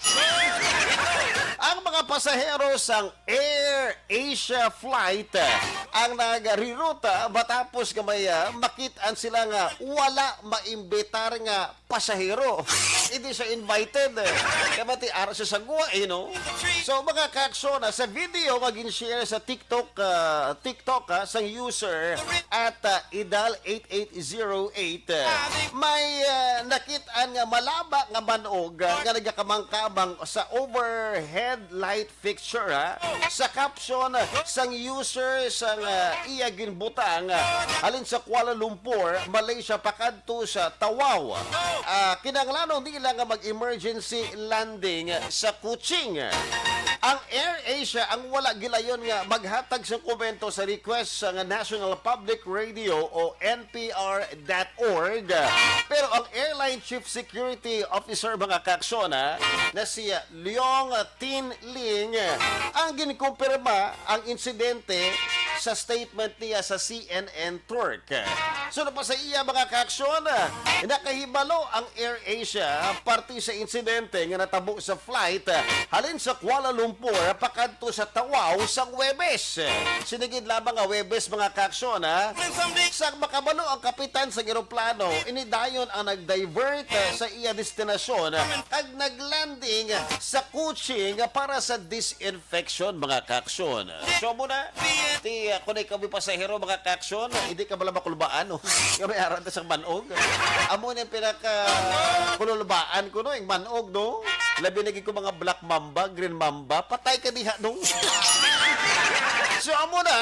Ang mga pasahero sang Air Asia flight, ah, ang nagreroute, ah, matapos nga may, ah, makit-an sila nga wala maimbitar nga pasahero. Hindi siya invited. Kaya mati, ara siya sa guwa, eh, no? So, mga kaaksyon, ah, sa video nga gin-share sa TikTok, ah, TikTok, ah, sang user at, ah, Idal eight eight zero eight, ah, may, ah, nakit-an nga malaba nga manog, ah, nga nagakamangkabang sa overhead light fixture, ha? Sa caption sang user sang, ah, iya ginbutang, ah, halin sa Kuala Lumpur, Malaysia, pakadto sa Tawau, ah, kinahanglanon nila nga mag-emergency landing sa Kuching. Ang AirAsia ang wala gilayon nga maghatag sa komento sa request sa nga National Public Radio o N P R dot org. Pero ang airline chief security officer, mga kaaksyon, ah, na si Leong Tin Ling ang ginkumpirma ang insidente sa statement niya sa C N N Turk. Sunod pa sa iya, mga kaaksyon, nakahibalo ang AirAsia parte sa insidente nga natabo sa flight halin sa Kuala Lumpur pakadto sa Tawau sa Huwebes. Sinigid lamang nga Huwebes, mga kaaksyon, ha? Sa makabalo ang kapitan sa eroplano, ini dayon ang nag-divert sa iya destinasyon kag naglanding sa Kuching para sa disinfection, mga kaaksyon. So muna, ti Ako na ikaw may pasahero, mga kaaksyon, hindi ka bala makulbaan, no? Nga may arat na sang manog. Amo na yung pinaka kululbaan ko, no? Yung manog, no? Labi na gid ko mga black mamba, green mamba, patay ka diha, no? So, amo na,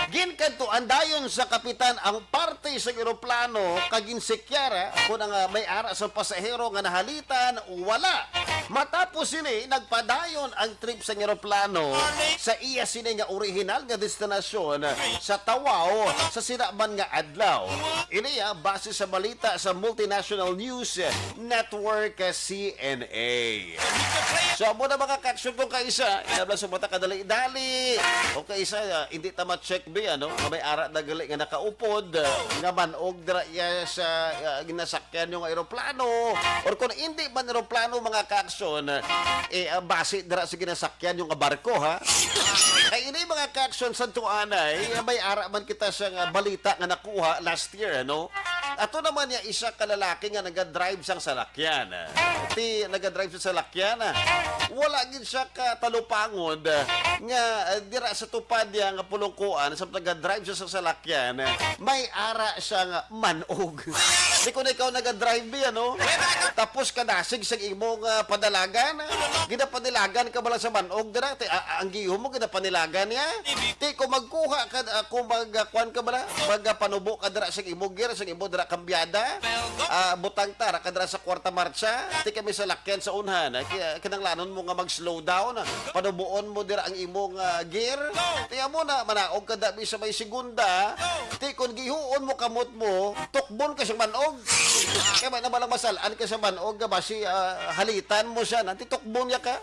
ginkadtuan dayon sa kapitan ang parte sa eroplano kag ginsekyara kung ang, ah, may ara sa pasahero nga nahalitan, wala. Matapos sini, nagpadayon ang trip sa eroplano sa iya sini nga orihinal nga destinasyon sa Tawau sa sinaman nga adlaw. Ini, ah, base sa balita sa Multinational News Network, C N A. So, amo na, mga kaaksyon, kung kaisa, inabla sa mata kadali-dali. O kaisa, ah, hindi ta ma-check, bi, ano, nga may ara na gali nga nakaupod, ah, nga manog dira iya sa, ah, ginasakyan yung eroplano. Or kung hindi man eroplano, mga kaaksyon, eh, ah, base dira sa ginasakyan yung barko, ha? Kay ini, mga kaaksyon, sa tuanay, may ara man kita sa nga balita nga nakuha last year, ano? Ato naman niya isa ka lalaki nga nagadrive sang salakyan. Ti nagadrive sa salakyan, wala gid siya ka talupangon nga, ah, dira sa tupad niya nga pulungkuan sa nagadrive siya sa salakyan, may ara siya nga manog. Di ko na ikaw nagadrive, bi, ano? Tapos kadasig sa imong, ah, padalagan, ginapanilagan ka bala sa manog dira? Ti, ah, ang gihom mo ginapanilagan niya? Ti, kung magkuha ka, ah, kung mag, ah, kuwan ka bala, mag, ah, panubo ka dira sa imo gear, sa imo dira kambyada, ah, butang ta, ra ka dira sa kwarta marcha, ti kami salakyan sa unhan, ah, ki-, kinahanglanon mo nga mag-slow down, ah, panubuon mo dira ang imong, ah, gear, ti amo na, manaog ka dabi sa may segunda, ti kung gihuon mo kamot mo, tukbon ka sa manog. Kaya may na balang masalaan ka sa manog, nga basi, ah, halitan mo siya, nanti tukbon niya ka.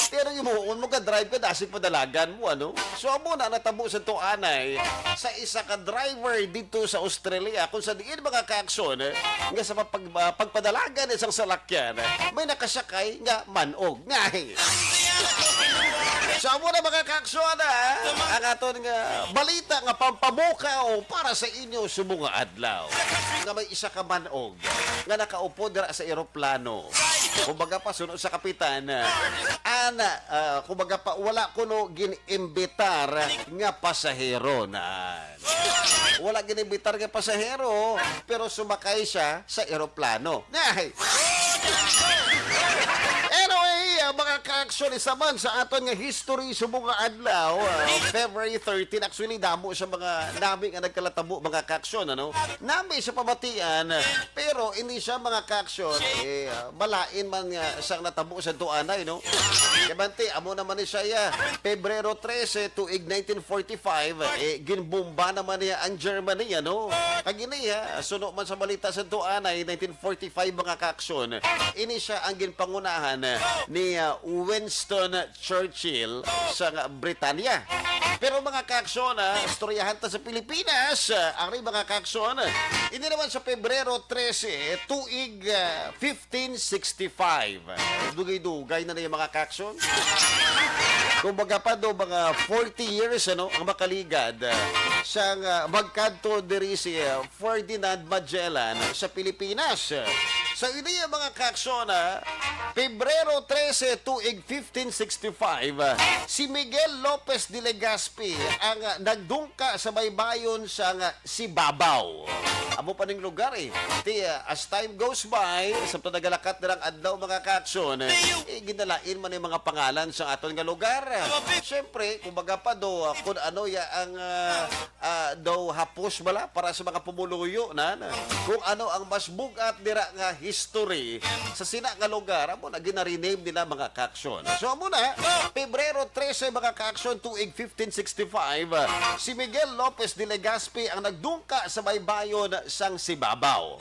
Pero yung muon mo ka, drive ka, dasig padalagan mo, ano? So, amo na natabo sa tuanay sa isa ka driver dito sa Australia, kung sa diin, mga kaaksyon, eh, nga sa pag-, ah, pagpadalagan isang salakyan, eh, may nakasakay nga manog. Ngahi. So, amo na, mga kaaksyon, ah, ang aton nga balita nga pampamukaw para sa inyo subong nga adlaw. Nga may isa ka manog nga nakaupo dira sa eroplano. Kumbaga pa, suno sa kapitan, ana, ah, kumbaga pa, wala kuno gin-imbitar nga pasahero na. Wala gin-imbitar nga pasahero, pero sumakay siya sa eroplano. Nay! Anyway, ah, mga kaaksyon, isa man sa aton nga history subong nga adlaw, ah, February thirteen. Actually, damo sa mga nami nga nagkalatabo, mga kaaksyon, ano? Nami sa pamatian, pero hindi siya, mga kaaksyon, eh, ah, malain man nga sang natabo sa tuanay, no? Kay bante, amo naman ni siya, ya. Pebrero trese, tuig nineteen forty-five, eh, ginbomba naman niya ang Germany, ano? Kag ini, ha, suno man sa balita sa tuanay, nineteen forty-five, mga kaaksyon, ini siya ang ginpangunahan ni, ah, Winston Churchill sa nga Britanya. Pero, mga kaaksyon, ah, istoryahan ta sa Pilipinas, ah, ari, mga kaaksyon, ini naman sa Pebrero trese, tuig, ah, fifteen sixty-five. Dugay-dugay na niya, mga kaaksyon. Kumbaga pa do, mga forty years, ano, ang makaligad, ah, sa nga magkadto diri si, ah, Ferdinand Magellan sa Pilipinas. Sa ini, mga kaaksyon, ah, Pebrero trese, tuig fifteen sixty-five, ah, si Miguel Lopez de Legazpi ang, ah, nagdungka sa baybayon sa nga Sibabaw. Amo pa ning lugar, eh. Ti, ah, as time goes by, sa nagalakat na lang adlaw, mga kaaksyon, eh, ginalain man yung mga pangalan sa aton nga lugar. Siyempre, kumbaga pa do, ah, kung ano ya ang, ah, ah, daw hapos bala para sa mga pumuluyo na, na kung ano ang mas bugat dira nga history sa sina nga lugar, amo na gina-rename nila, mga kaaksyon. So, amo na, Pebrero trese, mga kaaksyon, tuig fifteen sixty-five, si Miguel Lopez de Legazpi ang nagdungka sa baybayon sang Sibabaw.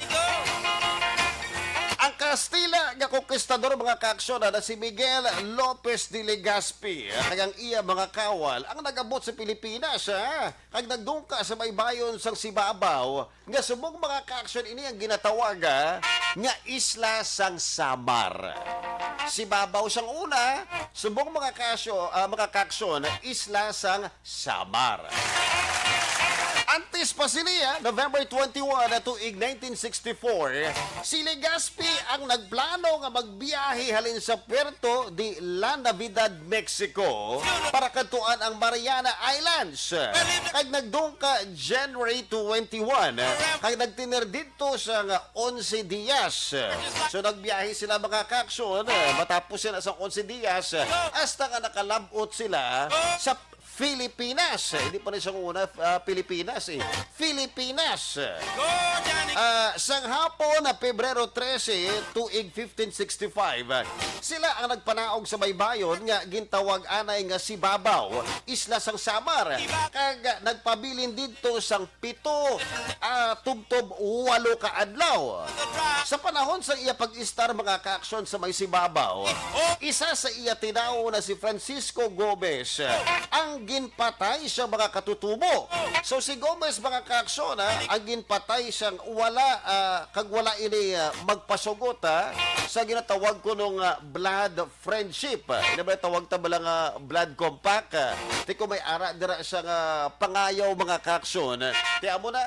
Ang Kastila nga konkistador, mga kaaksyon, na si Miguel Lopez de Legazpi kag ang iya mga kawal ang nag-abot sa Pilipinas, ha? Kag nagdungka sa baybayon sang Sibabaw, nga subong, mga kaaksyon, ini ang ginatawaga nga Isla sang Samar. Sibabaw sang una, subong, mga kaasyo-, ah, mga kaaksyon, Isla sang Samar. Antes pa sini, ah, November twenty-one na tuig nineteen sixty-four, si Legazpi ang nagplano nga magbiyahe halin sa Puerto de La Navidad, Mexico, para kadtuan ang Mariana Islands. Kag nagdungka January twenty-one, kag nagtener didto sa nga onse dias. So, nagbiyahe sila, mga kaaksyon, matapos sila sa onse dias, hasta nga nakalab-ot sila sa Filipinas. Hindi pa na siya una, ah, Pilipinas, eh. Filipinas. Ah, sang hapon na Pebrero trese, tuig fifteen sixty-five, sila ang nagpanaog sa baybayon nga gintawag anay nga Sibabaw, isla sang Samar, kag nagpabilin didto sang pito, ah, tubtob walo ka adlaw. Sa panahon sa iya pag-istar, mga kaaksyon, sa may Sibabaw, isa sa iya tinawo na si Francisco Gomez ang ginpatay sa mga katutubo. So, si Gomez, mga kaaksyon, ha, ang ginpatay sang wala, ah, kag wala ini, ah, magpasugot, ha, sa ginatawag kuno nga blood friendship. Ina ba tawag ta bala nga blood compact? Ti kung may ara dira siya nga pangayaw, mga kaaksyon, ti amo na,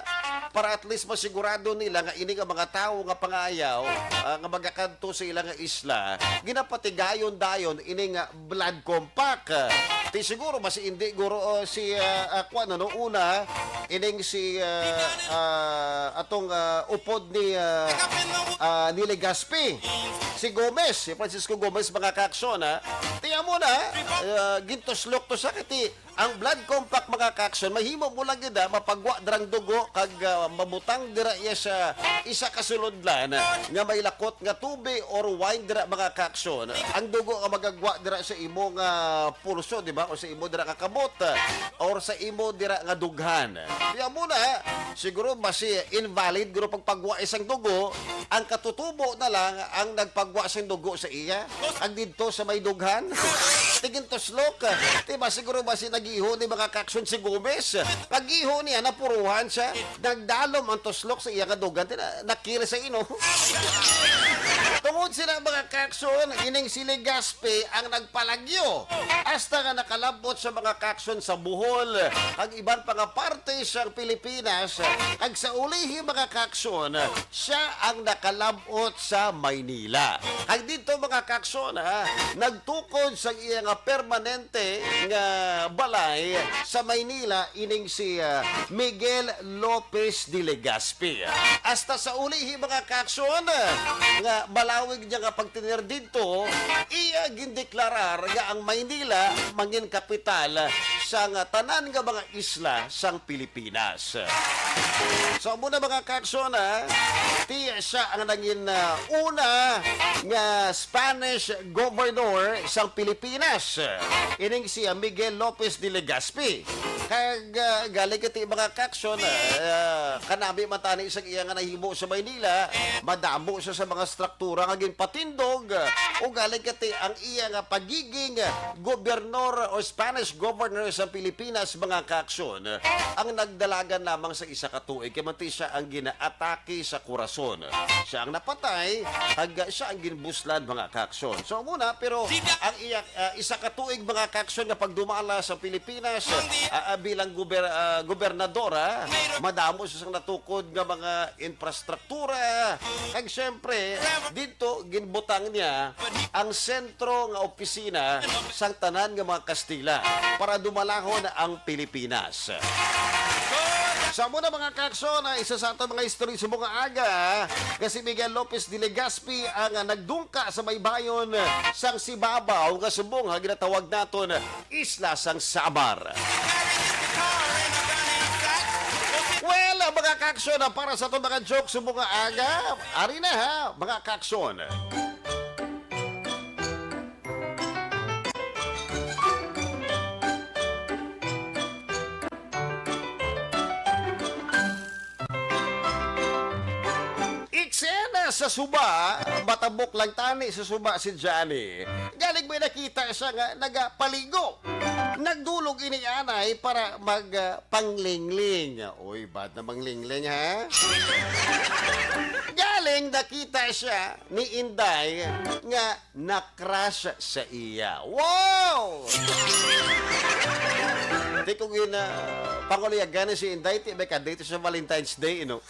para at least masigurado nila nga ini nga mga tawo nga pangayaw, ah, nga magakadto sa ila nga isla, ginapatigayon dayon ini nga blood compact. Ti siguro mas hindi guro, oh, si, ah, ah, kuwan, ano, una, ining si, ah, ah, atong, ah, upod ni, ah, ah, ni Legazpi. Si Gomez, si Francisco Gomez, mga kaaksyon, ha? Ti amo na, ah, gintuslok to sa kiti. Ang blood compact, mga kaaksyon, mahimo mo lang gid, ah, mapagwa dirang dugo kag, ah, mabutang dira iya sa isa ka sulodlan nga may lakot nga tubig or wine dira, mga kaaksyon. Ang dugo nga magagwa dira sa imo nga pulso, di ba? O sa imo dira nga kamot, ah, or sa imo dira nga dughan. Ti amo na, siguro basi invalid guro pagpagwa isang dugo, ang katutubo na lang ang nagpagwa sing dugo sa iya. Ang didto sa may dughan, ti gintuslok. Ti ba siguro basi nag-iho ni, mga kaaksyon, si Gomez? Pag-iho niya, napuruhan siya. Nagdalom ang tuslok sa iya nga dughan. Ti na-, nakil sa ino. Tungod sila, mga kaaksyon, ining si Legazpi ang nagpalagyo. Hasta nga nakalabot sa, mga kaaksyon, sa Bohol, ang iban pa nga parte sang Pilipinas, kag sa ulihi, mga kaaksyon, siya ang nakalab-ot sa Maynila. Kag didto, mga kaaksyon, ha, nagtukod sa iya nga permanente nga balay sa Maynila ining si, ah, Miguel Lopez de Legazpi. Hasta sa ulihi, mga kaaksyon, nga malawig niya nga pagtener didto, iya gindeklarar nga ang Maynila mangin kapital sang tanan nga mga isla sang Pilipinas. So, amo na, mga kaaksyon, ha? Ti siya ang nangin, ah, una nga Spanish governor sang Pilipinas. Ining si, ah, Miguel Lopez de Legazpi. Kag, ah, galing kati, mga kaaksyon, ah, kanami man tani sang iya nga nahimo sa Maynila, madamo siya sa mga struktura nga ginpatindog, ah, o galing kati ang iya nga pagiging, ah, gobernor o Spanish governor sa Pilipinas, mga kaaksyon, ang nagdalagan lamang sa isa ka tuig, kay manti siya ang ginaatake sa kurason. Siya ang napatay, kag siya ang ginbuslan, mga kaaksyon. So, amo na, pero ang iya, ah, isa ka tuig, mga kaaksyon, nga pagdumala sa Pilipinas, ah, ah, bilang gober-, ah, gobernadora, madamo siya sang natukod nga mga infrastruktura. Kag siyempre, didto ginbutang niya ang sentro nga opisina sang tanan nga mga Kastila para dumalahon ang Pilipinas. Sa amo na, mga kaaksyon, ang isa sa aton mga istorya subong nga aga, nga si Miguel Lopez de Legazpi ang, ah, nagdungka sa baybayon sang Sibabaw nga subong nga ginatawag naton Isla sang Samar. Well, mga kaaksyon, para sa aton mga joke subong nga aga, ari na ha, mga kaaksyon. Eksena sa suba, matabok lang tani sa suba si Johnny. Galing may nakita siya nga nagapaligo. Nagdulog ini anay para mag, ah, panglingling. Uy, bad na manglingling, ha? Galing nakita siya ni Inday nga na-crush sa iya. Wow! Di ko gina-, Panguliagan na si Inday, ti may ka-date sa Valentine's Day, no?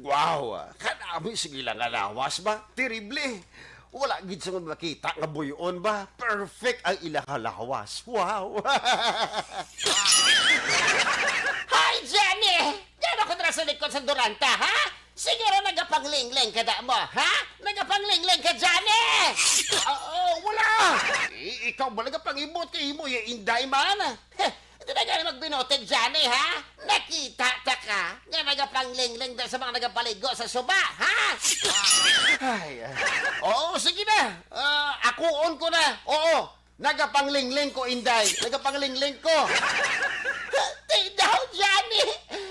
Wow! Kanami, sige lang nga lawas ba? Terrible! Wala gid sa makita nga buyon ba? Perfect ang ilang lawas. Wow! Hi, Jenny! Diyan ako dira sa likod sa Duranta, ha? Siguro nagapanglingling ka da mo, ha? Nagapanglingling ka, Johnny! Oo, wala! I- ikaw ba nagapangibot kay imo, ya Inday man? Heh, hindi na gani magbinote, Johnny, ha? Nakita ta ka nga nagapanglingling da sa mga nagapaligo sa suba, ha? Ay, ah. Oo, sige na. Ah, akuon ko na. Oo, nagapanglingling ko, Inday. Nagapanglingling ko. Ti daw, Johnny.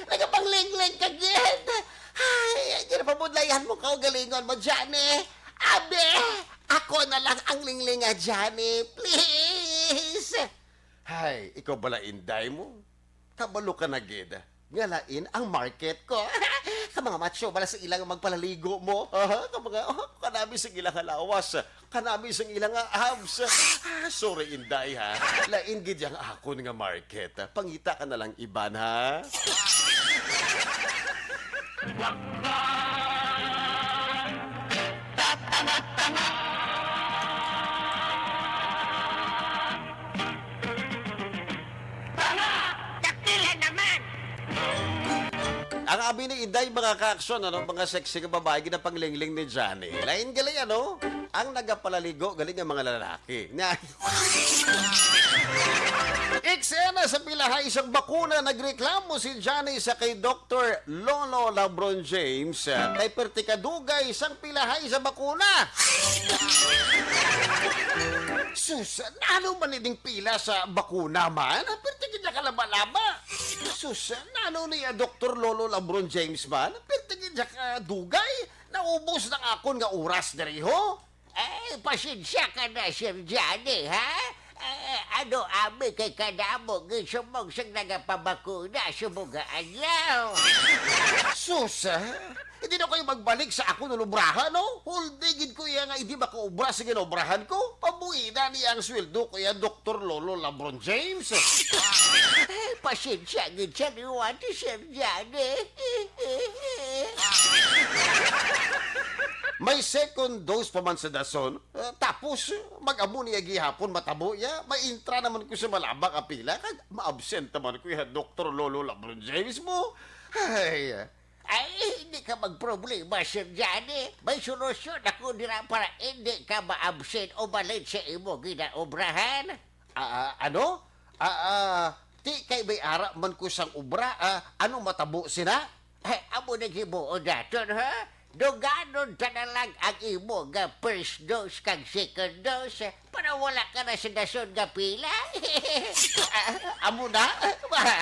Nagapanglingling ka gid. Ay, ginapamudlayan mo kaugalingon mo, Johnny. Abi, ako na lang ang linglinga, Johnny. Please. Hay, ikaw bala, Inday mo? Kabalo ka na gid nga lain ang market ko. Ka mga macho bala sa ilang magpalaligo mo. Aha, ka mga, oh, kanami sa ilang lawas. Kanami sa ilang abs. Ah, sorry, Inday, ha. Lain gid yang akon nga market. Pangita ka na lang iban, ha? Tanga! Dakila naman! Ang abi ni Inday, mga ka-aksyon, ano, mga sexy nga babae, ginapanglingling ni Johnny. Lain gali, ano? Ang nagapalaligo, gali nga mga lalaki. Na, eksena sa pilahay sang bakuna, nagreklamo si Johnny sa kay Doktor Lolo Labron James, ah, kay perti ka dugay sang pilahay sa bakuna. Sus, nano man ining pila sa bakuna man? Perti gid ka laba-laba. Sus, nano ni, ah, Doktor Lolo Labron James man? Perti gid ka dugay. Naubos na ang akon nga oras diri, ho. Eh, pasensya ka na, Sir Johnny, ha? Eh, ano, abi kay kadamo gid subong sang nagapabakuna subong nga adlaw. Sus, ah, hindi na kayo magbalik sa akon ulubrahan, no? Huldi gid ko iya nga hindi makaobra sa ginobrahan ko. Pabuina niya ang sweldo ko iya, Doktor Lolo Labron James. Eh, pasensya gid sa liwat, Sir Johnny. May second dose pa man sa dason. Ah, tapos, mag-amo niya gihapon matabo niya, maintra naman ko sa malabak a pila, kag ma-absent naman ko, ya, Doktor Lolo Labron James mo. Ay, ay, hindi ka magproblema, Sir Johnny. May solusyon ako dira para hindi ka ma-absent o malit sa imo ginaobrahan. Ah, ah, ano? Ah, ah, ti kay may ara man ko sang obra, ah, ano matabo sina? Eh, amo nang himuon naton, ha? Duganon ta na lang ang imo nga first dose kag second dose para wala ka na sa dason nga pila. Ah, amo na?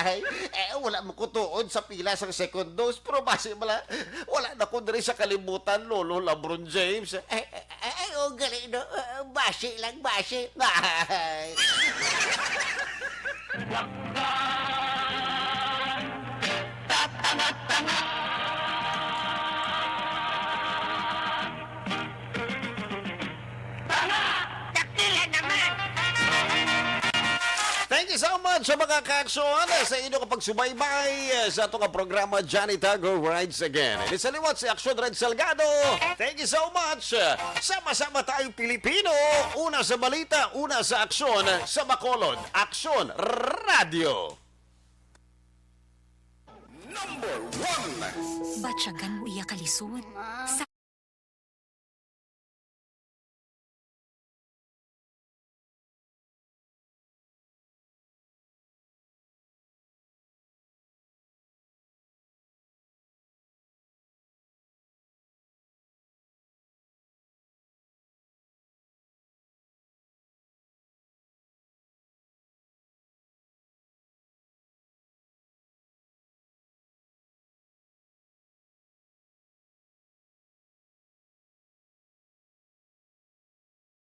Ay, eh, wala mo ko tuod sa pila sang second dose, pero basi bala, wala na ko diri sa kalibutan, Lolo Labron James. Eh, eh, eh, oh, gali, no? Eh, basi lang, basi. Ay. Tanga! Dakila naman! Thank you so much sa mga ka-aksyon sa inyo kapagsubaybay sa ato nga programa, Johnny Tago Rides Again. Ini sa liwat si Aksyon Red Salgado. Thank you so much. Sama-sama tayo, Pilipino. Una sa balita, una sa aksyon, sa Bacolod. Aksyon Radio. Number one. Batyagan mo iya kalisod. Sa